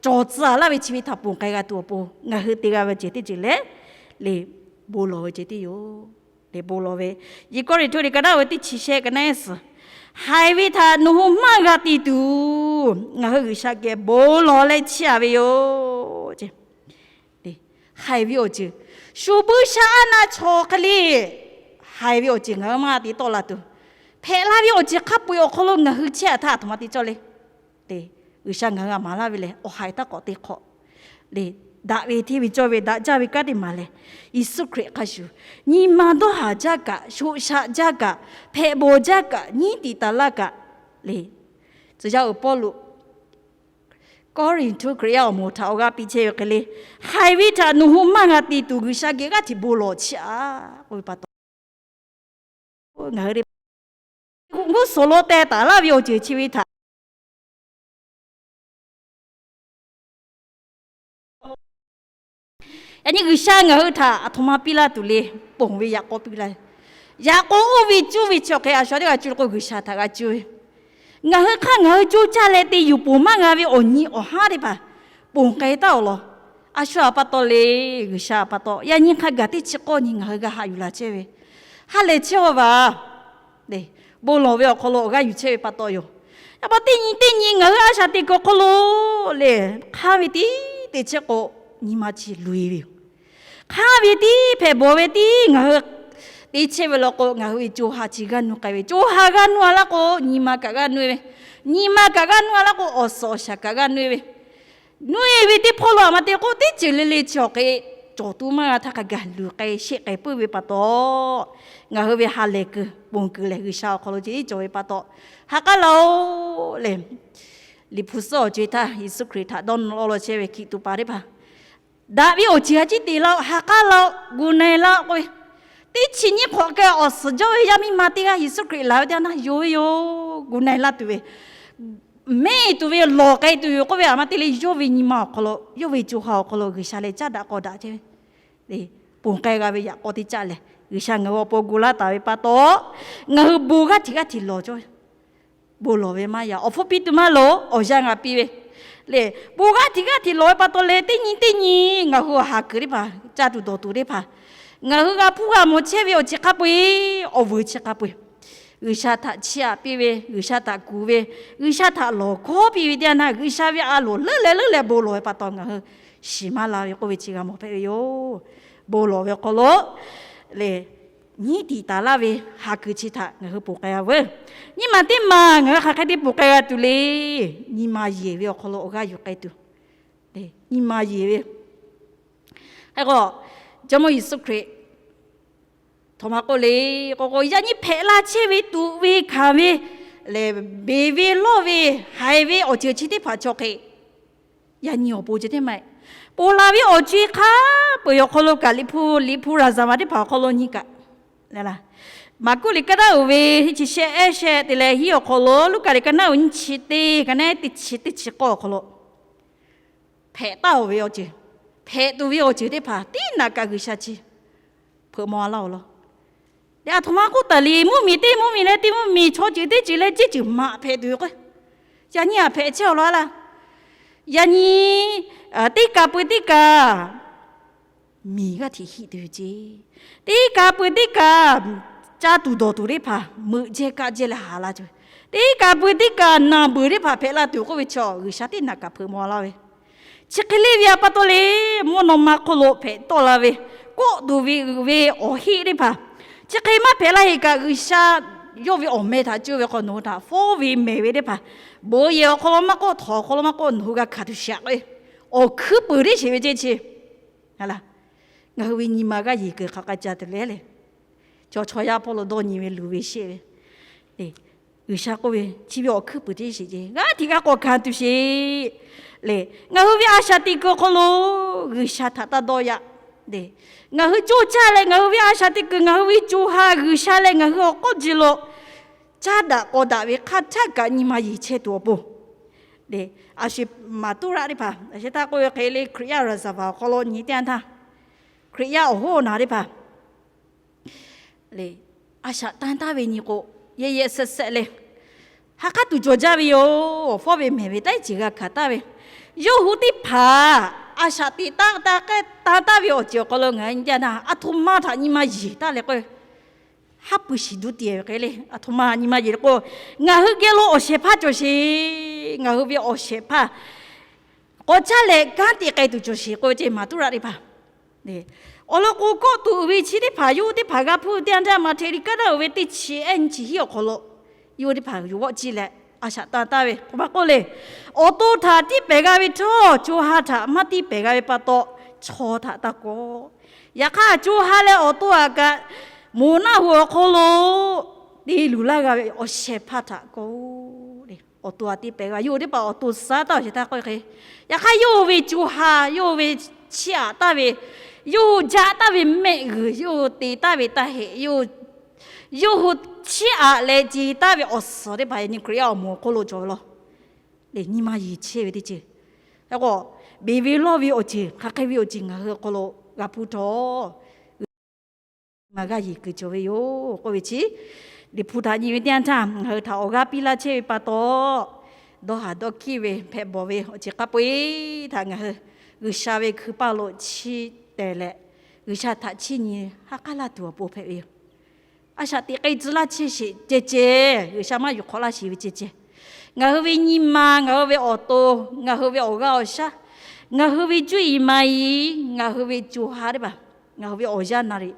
cawˬ tcuh laˇ ve chi ve htaꞈ ponˬ k'ai g'a tuˬ awˬ pon ngaˬ hui te g'a ve ceuˬ teˇ ceuˬ leh, le, bon lawˬ ve ceuˬ teˇ yoˬ. Le, bon lawˬ ve, Yiˍ Kawˇrenˍhtuˆ liꞈ ka naˆ ve teˇ chi shehˆ ka naˆ suhˍ, haiˬ ve htaꞈ nawˬ hui maˇ g'a te tuˬ ngaˬ hui G'uiˬsha geh bon lawˬ leh chiˇ aꞈ ve yoˬ. Haiˬ ve awˬ ceuˬ, shu buiˇ shaˆ aˉ naˆ chaw hk'e le, haiˬ ve awˬ ceuˬ ngaˬ hui maˇ g'a te tawˆ la tuˬ, hpehꞈ la ve awˬ ceuˬ hk'a peu-eˬ awˬ hk'aw lo ngaˬ hui chehˇ aꞈ htaˇ a htoꞈ ma te cawˇ le. Te, G'uiˬsha ngaˬ hui a maˍ laˇ ve lehˬ, awˬ haiˬ htaˇ k'awꞈ te hk'awꞈ le, daꞈ ve hteˇ ve cawˇ ve daꞈ jaˇ ve kanˉ teˇ maˬ lehˬ, Yeˍsuˆ Hkriꞈ hk'a shuˍ nyi ma dawˇ haˍ jaˇ kaꞈ, shoꞈ shaꞈ jaˇ kaꞈ, hpehꞈ bawˬ jaˇ kaꞈ, nyiˉ tiꞈ taˍ laˇ kaꞈ le. Tcuh yaˇ uiˍ Pawˇluꞈ Kawˇrenˍhtuˆ Hkriꞈ yaˇ awˬ moˍ htaꞈ awˬ g'aˇ piˇ chehˇ ve hk'e le, haiˬ ve htaꞈ nawˬ hui maˇ g'a te tuˬ G'uiˬsha geh g'aˇ hteꞈ bon lawˬ chiˇ aꞈ k'oˆ ve pa taw, ngaˬ hui g'uˇ suhˍ lo teh taˍ laˇ ve awˬ ceuˬ chi ve htaꞈ Yaꞈ nyi G'uiˬsha ngaˬ hui htaꞈ aˬ htoꞈ ma piˇ laˇ tuˬ le. Ponˬ ve yaꞈ k'aw piˇ laˇ. Yaꞈ k'aw oˇ ve cuˇ ve chi awˬ hk'e a shu teˇ g'aˇ cuˇ k'o G'uiˬsha htaꞈ g'a cuˇ ve. Ngaˬ hui hk'aˇ ngaˬ hui coˇ caˇ leh te yuˬ ponˬ maˇ g'a ve awˬ nyi awˬ haˉ teˇ hpaˍ ponˬ k'ai taˉ-oˬ law. A shu htaꞈ pa taw le, G'uiˬsha htaꞈ pa taw yaꞈ nyi hk'a gaˬ teˇ chi k'awˇ nyi ngaˬ hui g'a haꞈ yuˬ la chehˇ ve, ha lehˬ chehˇ-aw vaˬ. Bon lawˬ ve awˬ hk'aw lo awˬ g'aˇ yuˬ chehˇ ve pa taw yoˬ. Yaꞈ pa teˇ nyi teˇ nyi ngaˬ hui a shaꞈ teꞈ kuiˬ awˬ hk'aw lo le, hk'aˇ ve tiˉ te chehˇ k'o, nyi ma chi loꞈ-e ve yoˬ. Hk'aˇ ve tiˉ hpehꞈ bawˬ ve tiˉ ngaˬ hui te chehˇ ve law k'o, ngaˬ hui ve co ha chi g'aˇ nuˇ k'ai ve. Co ha g'aˇ nuˇ-a laˇ k'o, nyi ma kaꞈ g'aˇ nuˇ-e ve. Nyi ma kaꞈ g'aˇ nuˇ-a laˇ k'o, awˬ suhˍ awˬ shaˍ kaꞈ g'aˇ nuˇ-e ve. Nuˇ-e ve teˇ hpawˇ lo a ma te k'o, teˇ ceuˬ le le chi awˬ hk'e cawˬ tuˬ maˇ g'a htaˇ hk'a gaˬ luˬ k'ai sheˆ k'ai puiˉ ve pa taw, ngaˬ hui ve ha lehˬ kuiˬ ponˬ kuiˬ lehˬ G'uiˬsha awˬ hk'aw lo ce iˉ cawˬ ve pa taw, ha k'aˉ laˇ-oˆ lehˬ, Liꞈ hpu suhˉ awˬ co-e htaˇ Yeˍsuˆ Hkriꞈ htaꞈ dawˇ nawˇ law chehˇ ve hkiˬ tuꞈ paˍ teˇ hpaˍ daꞈ ve awˬ ceuˬ a ciˉ te laˇ-oˆ, ha k'aˉ laˇ-oˆ, gu na-e laˇ-oˆ k'oˆ ve, teˇ chi nyiˇ hk'awꞈ k'ai awˬ suhˍ jawˇ ve yaˇ miˇ ma teˇ g'aˇ Yeˍsuˆ Hkriꞈ laˬ ve teˇ yanˇ htaˇ yonˍ ve yoˬ. Gu na-e laˇ tuˬ ve, mehˆ tuˬ ve, lawˬ k'ai tuˬ yoˬ k'oˆ ve, a ma te le yawˇ ve nyi ma awˬ hk'aw lo, yawˇ ve co ha awˬ hk'aw lo G'uiˬsha leh caˉ daꞈ k'aw daꞈ chehˇ ve, ponˬ k'ai g'a ve yaꞈ k'aw teˇ caˆ lehˬ, G'uiˬsha ngaˬ hui awˬ pon gu laˇ taˍ ve pa taw, ngaˬ hui bon g'aˇ htiꞈ g'aˇ htiꞈ lawˬ cawˇ ve. Bon lawˬ ve maˇ yaꞈ, awˬ hpfuhˇ piˇ tuˬ maˇ loˍ, awˬ yanˇ g'a piˇ ve le. Bon g'aˇ htiꞈ g'aˇ htiꞈ lawˬ ve pa taw leh, teˇ nyi teˇ nyi ngaˬ hui awˬ ha kuiˬ teˇ hpaˍ, caˇ tuˬ dawˬ tuˬ teˇ hpaˍ, ngaˬ hui g'a hpuˇ g'a mawˬ chehˇ ve awˬ chi hk'a peu-eˬ, awˬ vuiˬ chi hk'a peu-eˬ, G'uiˬsha htaꞈ chiˇ aꞈ piˇ ve, G'uiˬsha htaꞈ kuˬ ve, G'uiˬsha htaꞈ lawˬ kawˉ piˇ ve teˇ yanˇ htaˇ, G'uiˬsha ve a loˍ leuˉ leh leuˉ leh bon lawˬ ve pa taw ngaˬ hui shiˍ maˇ la ve k'oˆ ve chi g'a mawˬ hpehꞈ ve yoˬ. Bon lawˬ ve awˬ hk'aw lo le, nyiˉ tiꞈ taˍ laˇ ve ha kuiˬ chi htaꞈ ngaˬ hui ponˬ k'ai g'a veuˬ. Nyiˇ maˬ teˇ maˬ ngaˬ hui hk'aˬ hk'e te ponˬ k'ai g'a tuˬ le. Nyi ma yeˬ ve awˬ hk'aw lo awˬ g'aˇ yuˬ k'ai tuˬ, nyi ma yeˬ ve hk'e k'o, Jawˇmawˇ Yeˍsuˆ Hkriꞈ htaꞈ ma k'oˆ le k'o k'o, yaꞈ nyi hpehꞈ la chehˇ ve tuꞈ ve hkanˍ ve lehˬ, beˬ ve lawˇ ve haiˬ ve awˬ ceuˬ chi teˇ hpaˍ chaw hk'e yaꞈ nyi awˬ pon ceh teˇ maˇ heˆ. Ponˬ laˬ ve awˬ co-e hk'a peu-eˬ awˬ hk'aw lo kaꞈ, Liꞈ hpu, Liꞈ hpu raˍ zaˍ maˍ teˇ hpaˍ awˬ hk'aw lo nyi kaꞈ, Maˍkuˆ liꞈ ka naˉ uiˍ ve teˇ chi shehˆ ehˉ shehˆ te leh hiˉ awˬ hk'aw lo, Luˉkaꞈ liꞈ ka naˉ uiˍ nyiˇ chi teˇ, ka naˉ teˇ chi teˇ chi k'awˇ awˬ hk'aw lo, hpehꞈ taˍ-oˬ ve awˬ ceuˬ, hpehꞈ tuˬ ve awˬ ceuˬ teˇ hpaˍ teˇ naꞈ kaꞈ G'uiˬsha chi hpeuꞈ maw laˇ-oˬ law. Leh a htoꞈ ma k'oˆ taˍ le, mvuhˇmiˬ teˇ mvuhˇmiˬ leh teˇ mvuhˇmiˬ chaw ceuˬ teˇ ceuˬ leh ceˇ ceuˬ maꞈ hpehꞈ tuˬ ve k'o, yaꞈ nyi a hpehꞈ chehˇ-aw law laˇ. Yaꞈ nyi teˇ kaˬ pui teˇ kaˬ miˬ g'aˇ htiꞈ hiˆ tuˬ ve ceˇ. Teˇ kaˬ pui teˇ kaˬ caˇ tuˬ dawˬ tuˬ teˇ hpaˍ meuꞈ jehˇ kaˆ jehˇ leh haˍ la tuˬ ve, teˇ kaˬ pui teˇ kaˬ naˬ beuˬ teˇ hpaˍ hpehꞈ la tuˬ k'oˆ ve chaw G'uiˬsha teˇ naꞈ kaꞈ hpeuꞈ maw laˇ ve. Chi hk'e le ve a pa taw le, mvuhˇ naw ma hk'oˆ lo hpehꞈ tawˆ la ve, kawˆ tuˬ ve uiˍ ve awˬ heˆ teˇ hpaˍ, chi hk'e maˇ hpehꞈ laˇ heˆ kaꞈ, G'uiˬsha yawˇ ve awˬ meh htaꞈ cuˇ ve hk'aw nawˬ hui htaꞈ fawˉ ve mehˍ ve teˇ hpaˍ, bon yehˬ awˬ hk'aw lo maˇ k'oˆ, htawnˍ awˬ hk'aw lo maˇ k'oˆ, nawˬ hui g'a hkanˍ tuˬ shiˍ-aꞈ k'o, awˬ hkuiˉ puiˍ teˇ sheˍ ve ceˇ chi, ngaˬ hui ve nyi ma g'aˇ yeˬ kuiˬ hk'aˬ k'ai ca tuˬ le le. Chaw chaw yaˇ hpawˇ lo dawˇ nyi ve luˬ ve sheˆ ve, G'uiˬsha k'oˆ ve, chi ve awˬ hkuiˉ puiˍ teˇ sheˍ ceˇ, g'aˇ htiꞈ g'aˇ k'awꞈ hkanˍ tuˬ sheˍ le. Ngaˬ hui ve a shaꞈ teꞈ kuiˬ awˬ hk'aw lo G'uiˬsha htaꞈ taˇ dawˇ yaꞈ le. Ngaˬ hui coˇ caˇ leh ngaˬ hui ve a shaꞈ teꞈ kuiˬ, ngaˬ hui ve co ha G'uiˬsha leh ngaˬ hui awˬ k'awˇ ji lo caˇ daꞈ k'aw daꞈ ve hk'aˇ htaˇ kaꞈ nyi ma yeˬ chehˇ tuˬ awˬ pon le. A shu maˍ tuˉ raˆ teˇ hpaˍ a shu htaˇ k'oˆ ve hk'e le, Hkriꞈ yaˇ raˍzaˍvaˍ awˬ hk'aw lo nyi teˇ yanˇ htaˇ, Hkriꞈ yaˇ awˬ hoˉ awˬ naˬ teˇ hpaˍ le, a shaꞈ tan taˍ ve nyi k'o, yehˬ yehˬ shehˍ shehˍ leh ha k'aˉ tuˬ cawˬ jaˇ ve yoˬ. Fawˉ ve mehˍ ve taˇ iˉ ceuˬ g'a hkanˍ taˍ ve, yawˇ hui teˇ hpaˍ a shaꞈ teꞈ taˍ taˍ k'ai tan taˍ ve awˬ ceuˬ awˬ hk'aw lo ngaˬ hui nyi teˇ yanˇ htaˇ, a htoꞈ ma htaꞈ nyi ma yeˬ taˍ leh k'o, haˉ pui shiˍ duˇ te ve hk'e le, a htoꞈ ma nyi ma yeˬ le k'o, ngaˬ hui geh lo awˬ shehˍ hpaˇ cawˬ sheˍ. Ngaˬ hui ve awˬ shehˍ hpaˇ k'awꞈ caˇ leh kanˉ te k'ai tuˬ cawˬ sheˍ k'oˆ ve ceˇ maˍ tuˉ raˆ teˇ hpaˍ. Awˬ lawn k'o, kawˆ tuˬ uiˍ ve chi teˇ hpaˍ yawˇ hui teˇ hpaˍ g'a hpuˇ teˇ yanˇ htaˇ, Maꞈhtehˍ liꞈ ka naˉ uiˍ ve teˇ chi ehˉ nyiˇ chi hiˉ awˬ hk'aw lo, yawˇ hui teˇ hpaˍ yuˬ g'awˆ ciˇ leh a shaꞈ tan taˍ ve k'oˆ maˇ k'oˆ le. Awˬ to htaꞈ tiˇ pehˍ g'a ve htawˇ, co ha htaꞈ maˇ tiˇ pehˍ g'a ve pa taw, chaw htaꞈ taˇ kawˆ. Yaꞈ hk'aˇ, co ha leh awˬ to aꞈ kaꞈ moˍ naˆ hoꞈ awˬ hk'aw lo te luˬ laˇ g'a ve awˬ shehˍ hpaˇ htaꞈ kawˆ le. Awˬ to aꞈ tiˇ pehˍ g'a, yawˇ hui teˇ hpaˍ awˬ to suh taˍ awˬ shehˍ hpaˇ k'oˆ ve hk'e, yaꞈ hk'aˇ yawˇ hui ve co ha, yawˇ hui ve chiˇ aꞈ taˍ ve, yawˇ hui jaˆ taˍ ve mehˆ g'uiˬ, yawˇ hui te taˍ ve taˇ heꞈ, yawˇ hui chiˇ aꞈ leh ce taˍ ve awˬ suhˍ teˇ hpaˍ yaꞈ nyi Hkriꞈ yaˇ awˬ moˍ awˬ hk'oˆ lo cawˬ ve law. Lehˬ, nyi ma yeˬ chehˇ ve teˇ ceuˬ, k'o, beˬ ve lawˇ ve awˬ ceuˬ, hk'aˬ hk'e ve awˬ ceuˬ ngaˬ hui awˬ hk'aw lo g'a hpu htawˇ, G'uiˬsha nyi ma g'aˇ yeˬ kuiˬ cawˬ ve yoˬ k'oˆ ve chi, Liꞈ hpu htaꞈ nyi ve teˇ yanˇ htaˇ ngaˬ hui htaꞈ awˬ g'aˇ piˇ laˇ chehˇ ve pa taw, dawˇ haˍ dawˇ hkiˇ ve hpehꞈ bawˬ ve awˬ ceuˬ hk'a peu-eˬ htaꞈ ngaˬ hui G'uiˬsha ve hkui paˇ lo chiˇ tehˬ leh, G'uiˬsha htaꞈ chiˇ nyi ha k'aˉ laˇ tuˬ awˬ pon hpehꞈ ve yoˬ. A shaꞈ teꞈ k'ai tcuh laˇ chehˇ sheˍ ceh ceh, G'uiˬsha maˇ yuˬ hk'awꞈ laˇ sheˍ ve ceh ceh, ngaˬ hui ve nyi ma, ngaˬ hui ve awˬ to, ngaˬ hui ve awˬ g'aˇ awˬ shaˉ, ngaˬ hui ve cuˇ yiˍ ma yiˍ, ngaˬ hui ve co ha teˇ hpaˍ, ngaˬ hui ve awˬ yanˇ naˍ riˍ,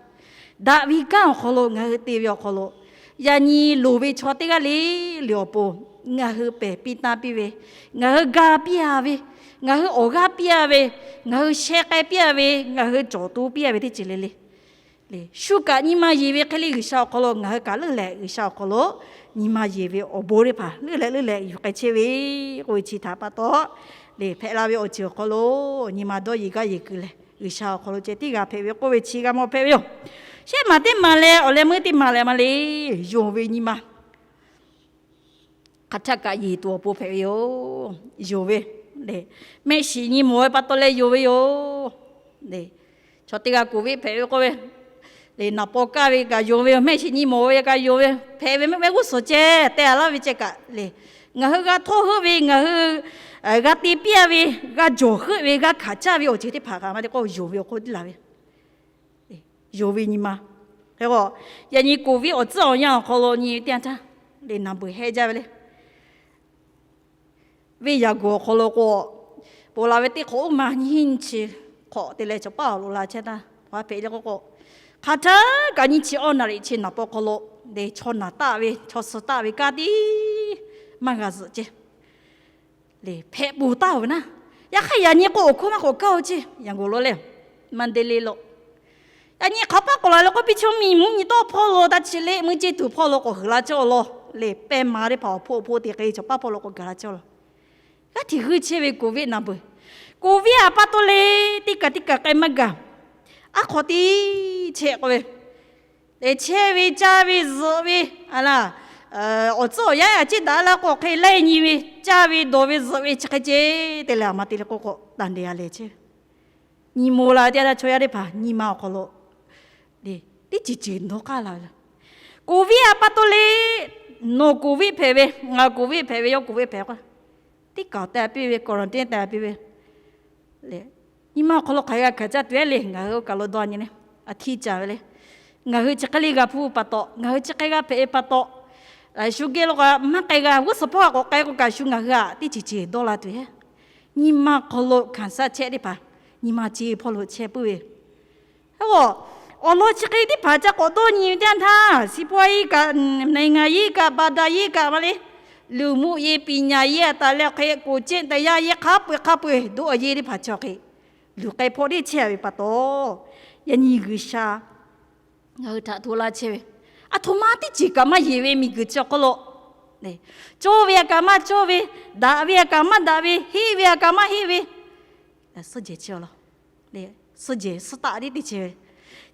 daꞈ ve kanˉ awˬ hk'aw lo ngaˬ hui te ve awˬ hk'aw lo, yaꞈ nyi loˍ ve chaw teˇ g'aˇ le le awˬ pon ngaˬ hui pehˬ piˇ tanˇ piˇ ve, ngaˬ hui ga piˇ-a ve, ngaˬ hui awˬ g'aˇ piˇ-a ve, ngaˬ hui sheh k'ai piˇ-a ve, ngaˬ hui cawˬ to piˇ-a ve teˇ ceuˬ le le, shu kaꞈ nyi ma yeˬ ve hk'e le G'uiˬsha awˬ hk'aw lo ngaˬ hui kaꞈ leuˉ leh G'uiˬsha awˬ hk'aw lo nyi ma yeˬ ve awˬ bon teˇ hpaˍ leuˉ leh leuˉ leh yuˬ k'ai chehˇ ve k'oˆ ve chi htaꞈ pa taw, le hpehꞈ la ve awˬ ceuˬ awˬ hk'aw lo nyi ma dawˇ yeˬ gaˇ yeˬ kuiˬ lehˬ, G'uiˬsha awˬ hk'aw lo ceh tiˉ g'a hpehꞈ ve k'oˆ ve chi g'a mawˬ hpehꞈ ve yoˬ. Shehˆ maˬ teˇ maˬ leh awˬ leh meuˇ teˇ maˬ lehˬ ma le, yonˍ ve nyi ma hk'aˬ htaˆ kaꞈ yeˬ tuˬ awˬ pon hpehꞈ ve yoˬ. Yonˍ ve le, mehˆ shiˍ nyi mawˬ ve pa taw leh yonˍ ve yoˬ. Chaw teˇ g'aˇ Covid hpehꞈ ve k'oˆ ve, le naˍ paw kaˇ ve kaꞈ yonˍ ve yoˬ. Mehˆ shiˍ nyi mawˬ ve kaꞈ yonˍ ve, hpehꞈ ve mehˆ g'uˇ suhˍ ceh teh-a laˇ ve ceh kaꞈ le, ngaˬ hui g'a htawˇ heuˆ ve, ngaˬ hui g'a te piˇ-a ve, g'a jawˬ heuˆ ve, g'a hkanˍ caˇ ve awˬ ceuˬ teˇ hpaˍ kaꞈ maˇ te k'o yonˍ ve awˬ hk'oˆ tiˉ la ve, yonˍ ve nyi ma. Hk'e k'o, yaꞈ nyi Covid awˬ tcuhˉ awˬ yanˇ awˬ hk'aw lo nyi ve teˇ yanˇ htaˇ, le naˍ beuˬ heh jaˇ ve le. Venˇ yaꞈ guˬ awˬ hk'aw lo k'o, ponˬ laˬ ve teˇ hk'awꞈ uˉ ma nyiˇ hinˉ nyiˇ chi hk'awꞈ te leh cawˬ paˇ awˬ loꞈ la chehˇ htaˇ, hk'aˬ hpehꞈ le k'o k'o, hk'aˬ htaˆ kaꞈ nyiˇ chi awˇ naˍ riˍ chi naˍ paw hk'aw lo, le chaw naˬ taˆ ve chaw suh taˆ ve kanˉ tiˉ maˇ g'a zuhꞈ ceh, le hpehꞈ ponˬ taˍ-oˬ ve naˉ. Yaꞈ hk'aˇ yaꞈ nyi k'o awˬ hkawˇ maˇ k'awꞈ kaˇ-oˬ ceˇ. Yaꞈ g'oˍ lo leh Mandalay lo, yaꞈ nyi hk'aˬ paˇ k'awꞈ laˬ le k'o, piˇ chaw miˬ mvuhˇ nyi tawˆ hpawˇ lo, taˇ chi le meuˇ ceˇ tuˬ hpawˇ lo k'awꞈ g'uiˬ la cawˇ law. Le pehˇ ma teˇ hpaˍ awˬ hpoˆ awˬ hpoˆ te k'ai cawˬ paˇ hpawˇ lo k'awꞈ gaˬ la cawˇ law. G'aˇ hteꞈ g'uiˇ chehˇ ve Covid naˍ beuˬ, Covid-a pa taw le, teˇ kaˬ teˇ kaˬ k'ai maˇ gaˬ. Aˉ hk'aw tiˉ chehˇ k'oˆ ve, le chehˇ ve caˇ ve zuhꞈ ve, a laˇ, awˬ tcuhˉ awˬ yanˇ a ciˉ daꞈ la k'o hk'e laiˇ nyi ve, caˇ ve dawˬ ve zuhꞈ ve chi hk'e ceh te leh a ma te le k'oˆ k'o, taˍ ndeˍ a lehˬ chehˇ ve, nyi ma la teˇ yanˇ chaw yaˇ teˇ hpaˍ nyi ma awˬ hk'aw lo le, teˇ ceuˬ ceuˬ dawˇ k'aˇ la ve. Covid-a pa taw le, nawˬ Covid hpehꞈ ve, ngaˬ Covid hpehꞈ ve, yawˇ Covid hpehꞈ k'o, teˇ kaˬ taˍ piˇ ve, quarantine taˍ piˇ ve le, nyi ma awˬ hk'aw lo hk'aˬ hk'e g'a hkanˍ caˇ tuˬ-e le, ngaˬ hui oˇ kaˬ lo dawˇ nyi le, a htiˇ caˍ ve le. Ngaˬ hui chi hk'e le g'a hpuˇ pa taw, ngaˬ hui chi hk'e g'a hpehꞈ ve pa taw, shu geh lo kaꞈ maˇ k'ai g'a, g'uˇ suhˍ hpawˇ kaꞈ k'awꞈ k'ai k'o kaꞈ shu ngaˬ hui htaꞈ teˇ ceuˬ ceuˬ dawˇ la tuˬ-e. Nyi ma awˬ hk'aw lo hkanˍ shaˆ chehˇ teˇ hpaˍ nyi ma ce hpawˇ lo chehˇ puiˉ ve. Hk'e k'o, awˬ lawn chi hk'e teˇ hpaˍ ca k'awꞈ dawˇ nyi ve teˇ yanˇ htaˇ, စီးပွားရေး kaꞈ, နိုင်ငံရေး kaꞈ, ဘာသာရေး kaꞈ ma le, လူမှုရေး ပညာရေး a taˍ leh hk'e ကိုယ်ကျင့်တရားရေး hk'a peu-eˬ hk'a peu-eˬ ဒုအရေး teˇ hpaˍ chi hk'e luˬ k'ai hpawˇ teˇ chehˇ ve pa taw, yaꞈ nyi G'uiˬsha ngaˬ hui htaꞈ hto laˇ chehˇ ve, aˬ htoꞈ ma teˇ ceuˬ kaꞈ maˇ yeˬ ve miˬguiˬ chi awˬ hk'aw lo, cawˇ ve a kaꞈ maˇ cawˇ ve, daꞈ ve a kaꞈ maˇ daꞈ ve, heˆ ve a kaꞈ maˇ heˆ ve, suhˉ jehˬ chehˇ-a law. Suhˉ jehˬ suhˉ taˆ tiˉ te chehˇ ve,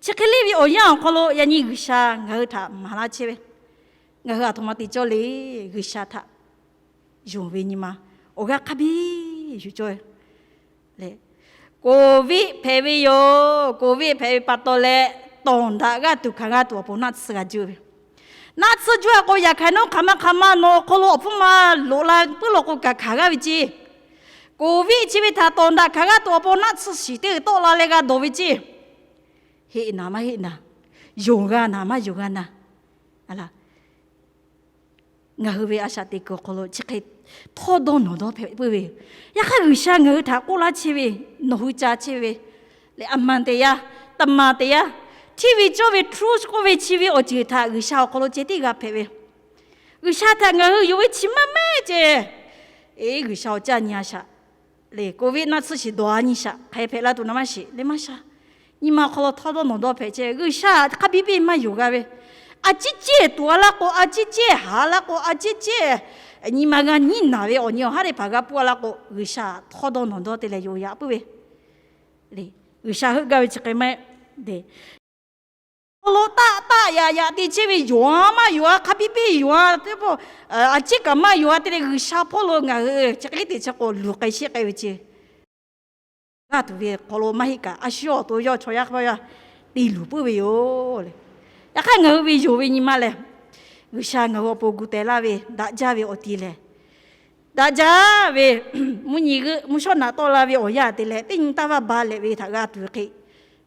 chi hk'e le ve awˬ yanˇ awˬ hk'aw lo yaꞈ nyi G'uiˬsha ngaˬ hui htaꞈ maˍ laˇ chehˇ ve, ngaˬ hui aˬ htoꞈ ma te cawˇ le. G'uiˬsha htaꞈ yonˍ ve nyi ma awˬ g'aˇ hk'a biˇ yuˬ cawˇ ve le. Covid hpehꞈ ve yoˬ. Covid hpehꞈ ve pa taw leh, tawˍ daꞈ g'aˇ tuˬ hkanˍ g'a tuˬ awˬ pon naˆ tsuhˇ g'a juˇ ve, naˆ tsuhˇ juˇ-a k'o, yaꞈ hk'aˇ nawˉ hk'aˬ ma hk'aˬ ma nawˬ awˬ hk'aw lo awˬ hpfuhˇ ma loꞈ la puiˉ lo k'o kaꞈ hkanˍ g'aˇ ve ceˇ. Covid chi ve htaꞈ tawˍ daꞈ hkanˍ g'a tuˬ awˬ pon naˆ tsuhˇ shiˍ teˇ g'uiˬ tawˆ la leh g'a dawˬ ve ceˇ. Heˆ naˍ maˇ heˆ naˍ, yonˍ g'a naˍ maˇ yonˍ g'a naˍ, a laˇ, ngaˬ hui ve a shaꞈ teꞈ kuiˬ awˬ hk'aw lo chi hk'e htawˇdawˇ nawˬdawˇ hpehꞈ puiˉ ve yoˬ. Yaꞈ hk'aˇ G'uiˬsha ngaˬ hui htaꞈ k'oˆ laˇ chehˇ ve, nawˬ hui ca chehˇ ve le, အမှန်တရား, တမန်တရား, hteˇ ve cawˇ ve ထရူး k'oˆ ve chi ve awˬ ceuˬ htaꞈ G'uiˬsha awˬ hk'aw lo ceh tiˉ g'a hpehꞈ ve. G'uiˬsha htaꞈ ngaˬ hui yonˍ ve chi maˇ mehˆ ceh, eˬ, G'uiˬsha awˬ caˇ nyi-a shaꞈ le, Covid naˆ tsuhˇ shiˍ dawˬ-a nyi shaꞈ hk'aˬ hk'e hpehꞈ la tuˬ na maˇ shiˍ le maˇ sha. Nyi ma awˬ hk'aw lo htawˇdawˇ nawˬdawˇ hpehꞈ chehˇ ve, G'uiˬsha hk'a biˇ biˇ maˇ yonˍ g'a ve, a ciˉ cehˇ tuˬ-a laˇ k'o, a ciˉ cehˇ haꞈ-a laˇ k'o, a ciˉ cehˇ nyi ma g'a nyiˉ naˬ ve awˬ nyi awˬ haˉ teˇ hpaˍ g'a pfuhˇ-a laˇ k'o, G'uiˬsha htawˇdawˇ nawˬdawˇ te leh yonˍ yaꞈ puiˉ ve le. G'uiˬsha heuˆ gaˇ ve chi hk'e maˇ heˆ. Awˬ lawn taˆ taˆ yaꞈ yaꞈ te chehˇ ve, yonˍ-a maˇ yonˍ-a, hk'a biˇ biˇ yonˍ-a, teˇ pawˆ a ciˉ kaꞈ maˇ yonˍ-a te leh G'uiˬsha hpawˇ lo ngaˬ hui chi hk'e te chi k'o luˬ k'ai sheˆ k'ai ve ceˇ. g'aˇ tuˬ ve hk'aw lo maˇ heˆ kaꞈ, a shu awˬ to yawˇ chaw yaˇ hk'a yaˇ te luˬ puiˉ ve yoˬ le. Yaꞈ hk'aˇ ngaˬ hui ve yonˍ ve nyi ma lehˬ, G'uiˬsha ngaˬ hui awˬ pon gu teh laˇ ve daꞈ jaˇ ve awˬ ti lehˬ, daꞈ jaˇ ve mvuhˇ nyi g'euˆ mvuhˇ shawˉ naꞈ tawˆ la ve awˬ yanˇ te leh, teˇ nyi taˇ vaˇ ba leh ve htaꞈ g'a tuˬ ve hk'e,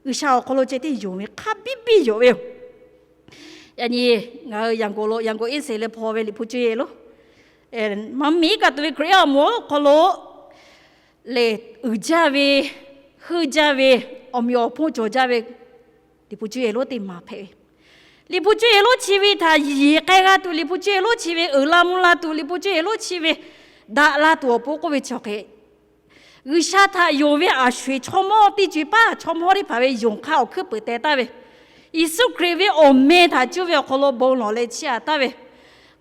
G'uiˬsha awˬ hk'aw lo ceh tiˉ yonˍ ve hk'a biˇ biˇ yoˬ ve yoˬ. Yaꞈ nyi ngaˬ hui Yangon lo, Yangon iˉ seˍ leh hpaw ve Liꞈ hpu cuˇ yehˬ lonˉ, maˇ miˬ kaꞈ tuˬ ve Hkriꞈ yaˇ awˬ moˍ awˬ hk'aw lo lehˬ, uiˍ jaˇ ve, heuˆ jaˇ ve, awˬ meꞈ awˬ hponˇ cawˬ jaˇ ve Liꞈ hpu cuˇ yehˬ lonˉ teˇ maˬ hpehꞈ ve. Liꞈ hpu cuˇ yehˬ lonˉ chi ve htaꞈ yeˬ k'ai g'a tuˬ, Liꞈ hpu cuˇ yehˬ lonˉ chi ve uiˍ la mvuh la tuˬ, Liꞈ hpu cuˇ yehˬ lonˉ chi ve daꞈ la tuˬ awˬ pon k'oˆ ve chi hk'e, G'uiˬsha htaꞈ yonˍ ve aˬ sho-eˬ chaw mawˇ teˇ co-e paˇ chaw mawˇ teˇ hpaˍ ve yonˍ hk'aˇ awˬ hkuiˉ peuˍ teh taˍ ve, Yeˍsuˆ Hkriꞈ ve awˬ meh htaꞈ cuˇ ve awˬ hk'aw lo bon lawˬ leh chiˇ aꞈ taˍ ve,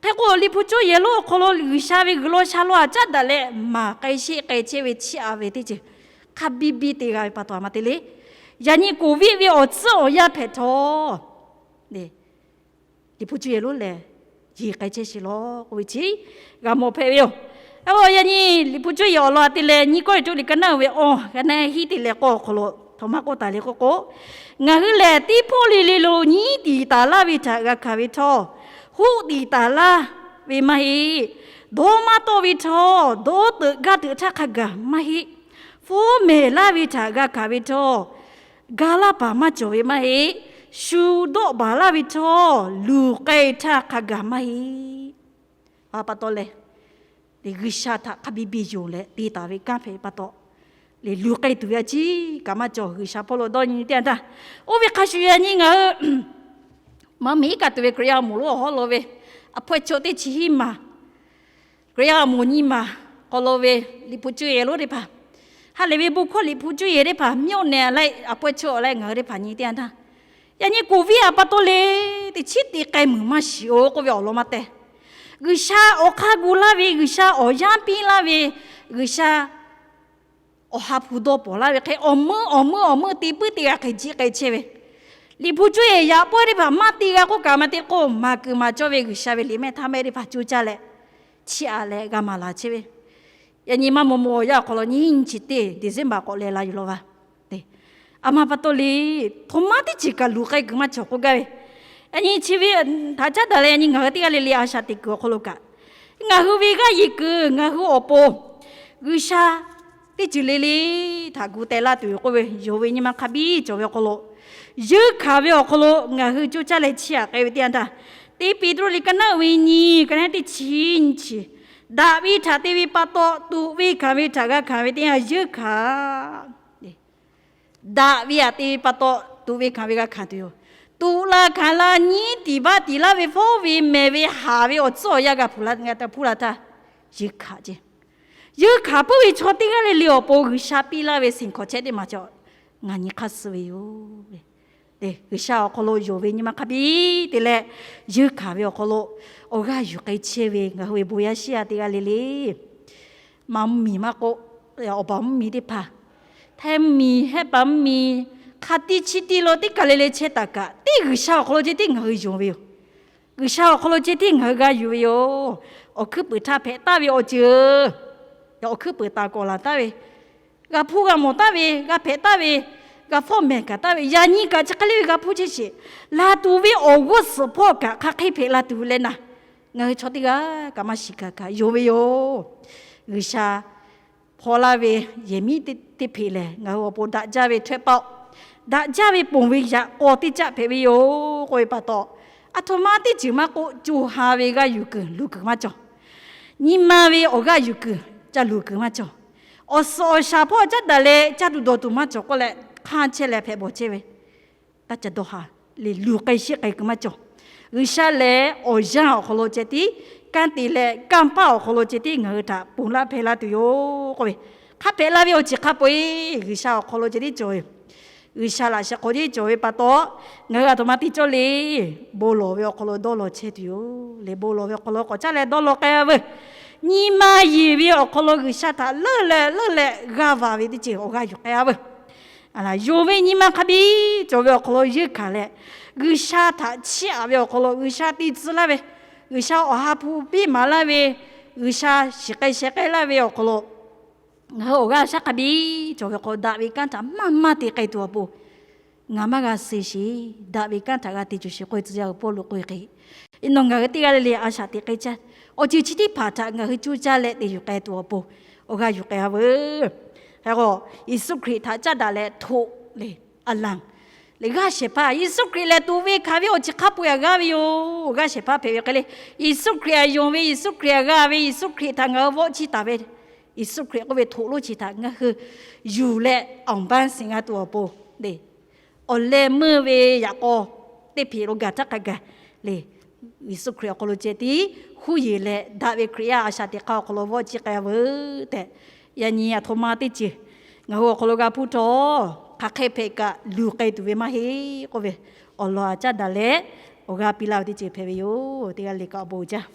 hk'e k'o Liꞈ hpu cuˇ yehˬ lonˉ awˬ hk'aw lo G'uiˬsha ve g'uiˬ law sha law aꞈ caˉ daꞈ leh maˍ k'ai sheˆ k'ai chehˇ ve chiˇ aꞈ ve teˇ ceuˬ hk'a biˇ biˇ te g'a ve pa taw a ma te le. Yaꞈ nyi Covid ve awˬ tcuhˉ awˬ yanˇ hpehꞈ htawˇ, Liꞈ hpu cuˇ yehˬ lonˉ lehˬ, yeˬ k'ai chehˇ sheˍ lawˬ k'oˆ ve chi g'a mawˬ hpehꞈ ve yoˬ. Yaꞈ nyi Liꞈ hpu cuˇ yehˬ awˬ lawn te leh nyiˇ Kawˇrenˍhtuˆ liꞈ ka naˉ ve awˬ ka naˉ hiˉ te leh k'awˇ awˬ hk'aw lo htoꞈ ma k'oˆ taˍ le k'oˆ k'o, ngaˬ hui lehˬ teˇ hpawˇ le le lo nyiˉ tiˍ taˍ laˇ ve htaꞈ g'a hkanˍ ve htawˇ, hoˆ tiˍ taˍ laˇ ve maˇ heˆ. Dawˇ maˇ tawˆ ve htawˇ, dawˇ teuꞈ gaˇ teuꞈ htaˇ hk'a gaˬ maˇ heˆ. Fawˉ mehˍ laˇ ve htaꞈ g'a hkanˍ ve htawˇ, ga laˇ paˍ maˇ cawˬ ve maˇ heˆ. Shu dawˆ baˬ laˇ ve htawˇ, luˬ k'ai htaˇ hk'a gaˬ maˇ heˆ. A pa taw lehˬ, G'uiˬsha htaꞈ hk'a biˇ biˇ yonˍ leh te taˍ ve kanˉ hpehꞈ pa taw, lehˬ luˬ k'ai tuˬ ve a ciˉ kaꞈ maˇ cawˬ. G'uiˬsha hpawˇ lo dawˇ nyi teˇ yanˇ htaˇ, oˇ ve hk'a shuˍ yaꞈ nyi ngaˬ hui maˇ miˬ kaꞈ tuˬ ve Hkriꞈ yaˇ awˬ moˍ lonˉ awˬ hawˉ lo ve အဖွဲ့ချုပ် teˇ chi hiˉ maˬ, Hkriꞈ yaˇ awˬ moˍ nyi maˬ hk'aw lo ve Liꞈ hpu cuˇ yehˬ lonˉ teˇ hpaˍ, ha lehˬ ve bon hkawˇ Liꞈ hpu cuˇ yehˬ teˇ hpaˍ မြို့နယ် အလိုက် အဖွဲ့ချုပ် အလိုက် ngaˬ hui teˇ hpaˍ nyi teˇ yanˇ htaˇ, yaꞈ nyi Covid a pa taw le, teˇ chiˉ te k'ai muiˬ maˇ shiˍ-oˬ k'oˆ ve awˬ lawn maˇ tehˬ. G'uiˬsha awˬ hk'aˇ gu laˇ ve, G'uiˬsha awˬ yanˇ piˇ laˇ ve, G'uiˬsha awˬ ha hpu dawˇ pawˍ laˇ ve hk'e, awˬ meuˇ awˬ meuˇ awˬ meuˇ te puiˉ teˇ g'aˇ hk'e jiˆ k'ai chehˇ ve, Liꞈ hpu cuˇ yehˬ yaꞈ pawehˇ teˇ hpaˍ maˇ te g'a k'oˆ kaꞈ maˇ te k'o, maˍ kuiˬ maˍ cawˇ ve G'uiˬsha ve liꞈ mehˆ htaˇ mehˆ teˇ hpaˍ cuˇ caˇ leh, chiˇ aꞈ leh g'a maˍ laˬ chehˇ ve. Yaꞈ nyi maˇ maw maw awˬ yanˇ awˬ hk'aw lo nyiˇ nyi chi teˇ December k'awꞈ leh la yuˬ law va. A ma pa taw le, htoꞈ ma teˇ ceuˬ kaꞈ luˬ k'ai kuiˬ maˇ cawˬ k'oˆ gaˇ ve. Yaꞈ nyi chi ve htaꞈ caˉ daꞈ leh yaꞈ nyi ngaˬ hui teˇ g'aˇ le le a shaꞈ teꞈ kuiˬ awˬ hk'aw lo kaꞈ, ngaˬ hui ve g'aˇ yeˬ kuiˬ ngaˬ hui awˬ pon G'uiˬsha teˇ ceuˬ le le htaꞈ gu teh laˇ tuˬ yoˬ k'oˆ ve, yonˍ ve nyi ma hk'a biˇ cawˬ ve awˬ hk'aw lo, yeunˇ hkanˍ ve awˬ hk'aw lo ngaˬ hui coˇ caˇ leh chiˇ aꞈ k'ai ve teˇ yanˇ htaˇ, teˇ Peˍtruˆ liꞈ ka naˉ ve nyi, ka naˉ teˇ chi nyi chi, daꞈ ve htaꞈ te ve pa taw tuꞈ ve hkanˍ ve htaꞈ g'a hkanˍ ve teˇ yanˇ yeunˇ hkanˍ. Daꞈ ve htaꞈ te ve pa taw tuꞈ ve hkanˍ ve g'a hkanˍ tuˬ yoˬ. Tuꞈ la hkanˍ la nyiˉ tiˍ baˆ tiˍ laˇ ve fawˉ ve mehˍ ve haˍ ve awˬ tcuhˉ awˬ yanˇ g'a hpuˇ la htaˇ, yeunˇ hkanˍ ce. Yeunˇ hkanˍ puiˉ ve chaw teˇ g'aˇ le le awˬ pon G'uiˬsha piˇ laˇ ve seˍ hkawꞈ chehˇ teˇ maˬ cawˬ, ngaˬ nyi hk'aˇ suh ve yoˬ. G'uiˬsha awˬ hk'aw lo yonˍ ve nyi ma hk'a biˇ te leh, yeunˇ hkanˍ ve awˬ hk'aw lo awˬ g'aˇ yuˬ k'ai chehˇ ve ngaˬ hui ve bon yaˇ shiˉ yaˇ teˇ g'aˇ le le, maˇ mvuhˇmiˬ maˇ k'oˆ, awˬ baˬ mvuhˇmiˬ teˇ hpaˍ, htaiˇ mvuhˇmiˬ, hehˆ paˍ mvuhˇmiˬ, hk'a tiˇ chi tiˇ lo teˇ kaˬ le le chehˇ taˍ kaꞈ, teˇ G'uiˬsha awˬ hk'aw lo ceh tiˉ ngaˬ hui yonˍ ve yoˬ. G'uiˬsha awˬ hk'aw lo ceh tiˉ ngaˬ hui g'a yuˬ ve yoˬ. Awˬ hkuiˉ puiˍ htaˇ hpehꞈ taˍ ve awˬ ceuˬ, awˬ hkuiˉ puiˍ taˍ kawꞈ laˬ taˍ ve, g'a hpuˇ g'a mawˬ taˍ ve, g'a hpehꞈ taˍ ve, g'a fawˉ mehˍ kaꞈ taˍ ve, yaꞈ nyi kaꞈ chi hk'e le ve g'a hpuˇ chehˇ sheˍ. Laˬ tuˬ ve awˬ g'uˇ suhˍ hpawˇ kaꞈ hk'aˬ hk'e hpehꞈ la tuˬ leh naˍ, ngaˬ hui chaw teˇ g'aˇ kaꞈ maˇ shiˍ kaꞈ kaꞈ yonˍ ve yoˬ. G'uiˬsha hpaw laˇ ve yehˬ miˉ teˇ hpeꞈ lehˬ, ngaˬ hui awˬ pon daꞈ jaˇ ve htawˇ paˆ, daꞈ jaˇ ve ponˬ ve yaꞈ k'aw teˇ caˆ hpehꞈ ve yoˬ k'oˆ ve pa taw, aˬ htoꞈ ma teˇ ceuˬ maˇ k'oˆ, co ha ve g'a yuˬ kuiˬ luˬ kuiˬ maˇ cawˬ. Nyi ma ve awˬ g'aˇ yuˬ kuiˬ ca luˬ kuiˬ maˇ cawˬ. Awˬ suhˍ awˬ shaˍ hpawˇ caˉ daꞈ leh caˇ tuˬ dawˬ tuˬ maˇ cawˬ k'oˆ leh, hk'anˇ chehˇ leh hpehꞈ bawˬ chehˇ ve, taˇ ca dawˇ haˍ le, luˬ k'ai sheˆ k'ai kuiˬ maˇ cawˬ. G'uiˬsha lehˬ awˬ yanˇ awˬ hk'aw lo ceh tiˉ, kanˇ te leh kanˇ paˆ awˬ hk'aw lo ceh tiˉ ngaˬ hui htaꞈ ponˬ laˇ hpehˇ laˇ tuˬ yoˬ k'oˆ ve, hk'a hpehꞈ la ve awˬ ceuˬ hk'a peu-eˬ G'uiˬsha awˬ hk'aw lo ceh tiˉ cawˬ ve, G'uiˬsha laꞈ sheh hk'aw ceh tiˉ cawˬ ve pa taw, ngaˬ hui aˬ htoꞈ ma te cawˇ le, bon lawˬ ve awˬ hk'aw lo dawˇ law chehˇ tuˬ yoˬ le. Bon lawˬ ve awˬ hk'aw lo k'awꞈ caˇ leh dawˇ law k'ai-a veuˬ. Nyi ma yeˬ ve awˬ hk'aw lo G'uiˬsha htaꞈ leuˆ leh leuˆ leh g'aˇ va ve teˇ ceuˬ awˬ g'aˇ yuˬ k'ai-a veuˬ. Yonˍ ve nyi ma hk'a biˇ cawˬ ve awˬ hk'aw lo yeunˇ hkanˍ leh, G'uiˬsha htaꞈ chiˇ aꞈ ve awˬ hk'aw lo G'uiˬsha te tcuh laˇ ve, G'uiˬsha awˬ ha hpu piˇ maˍ laˇ ve, G'uiˬsha shiˍ k'ai sheh k'ai laˇ ve awˬ hk'aw lo Ngaˬ hui awˬ g'aˇ shaˉ hk'a biˇ cawˬ ve k'o, daꞈ ve kanˉ htaꞈ maˇ maˇ te k'ai tuˬ awˬ pon, ngaˬ maˇ g'a suh sheˍ, daꞈ ve kanˉ htaꞈ g'a te tuˬ sheˍ k'oˆ ve tcuh yaˇ ve Pawˇluꞈ k'oˆ ve hk'e, nawˬ ngaˬ hui teˇ g'aˇ le le a shaꞈ teꞈ k'ai caˇ. Awˬ ceuˬ chi teˇ hpaˍ htaꞈ ngaˬ hui cuˇ caˇ leh te yuˬ k'ai tuˬ awˬ pon, awˬ g'aˇ yuˬ k'ai-a veuˬ. Hk'e k'o, Yeˍsuˆ Hkriꞈ htaꞈ caˉ daꞈ leh htoꞈ le, a laˬ le g'aˇ shehˍ hpaˇ, Yeˍsuˆ Hkriꞈ lehˬ tuꞈ ve hkanˍ ve awˬ chi hk'a peu-eˬ g'aˇ ve yoˬ. G'aˇ shehˍ hpaˇ hpehꞈ ve hk'e le, Yeˍsuˆ Hkriꞈ htaꞈ yonˍ ve, Yeˍsuˆ Hkriꞈ htaꞈ g'a ve, Yeˍsuˆ Hkriꞈ htaꞈ ngaˬ hui vawˆ chiˇ taˍ ve, Yeˍsuˆ Hkriꞈ k'oˆ ve htoꞈ lonˉ chi htaꞈ ngaˬ hui yuˬ leh awˬ baˇ siˍ g'a tuˬ awˬ pon le, awˬ leh meuˇ ve yaꞈ k'aw teˇ hpeꞈ lo gaˬ htaˇ hk'a gaˬ le, Yeˍsuˆ Hkriꞈ awˬ hk'aw lo ceh tiˉ huˉ yeˬ leh, daꞈ ve Hkriꞈ yaˇ a shaꞈ teꞈ hk'aˇ awˬ hk'aw lo vawˆ chiˇ k'ai-a veuˬ tehꞈ, yaꞈ nyi aˬ htoꞈ ma teˇ ceuˬ ngaˬ hui awˬ hk'aw lo g'a hpuˇ htawˇ, hk'aˬ hk'e hpehꞈ kaꞈ luˬ k'ai tuˬ ve maˇ heˆ k'oˆ ve, awˬ lawn aꞈ caˉ daꞈ leh awˬ g'aˇ piˇ laˇ ve teˇ ceuˬ hpehꞈ ve yoˬ. Teˇ g'aˇ le le kaꞈ awˬ bon jaˇ.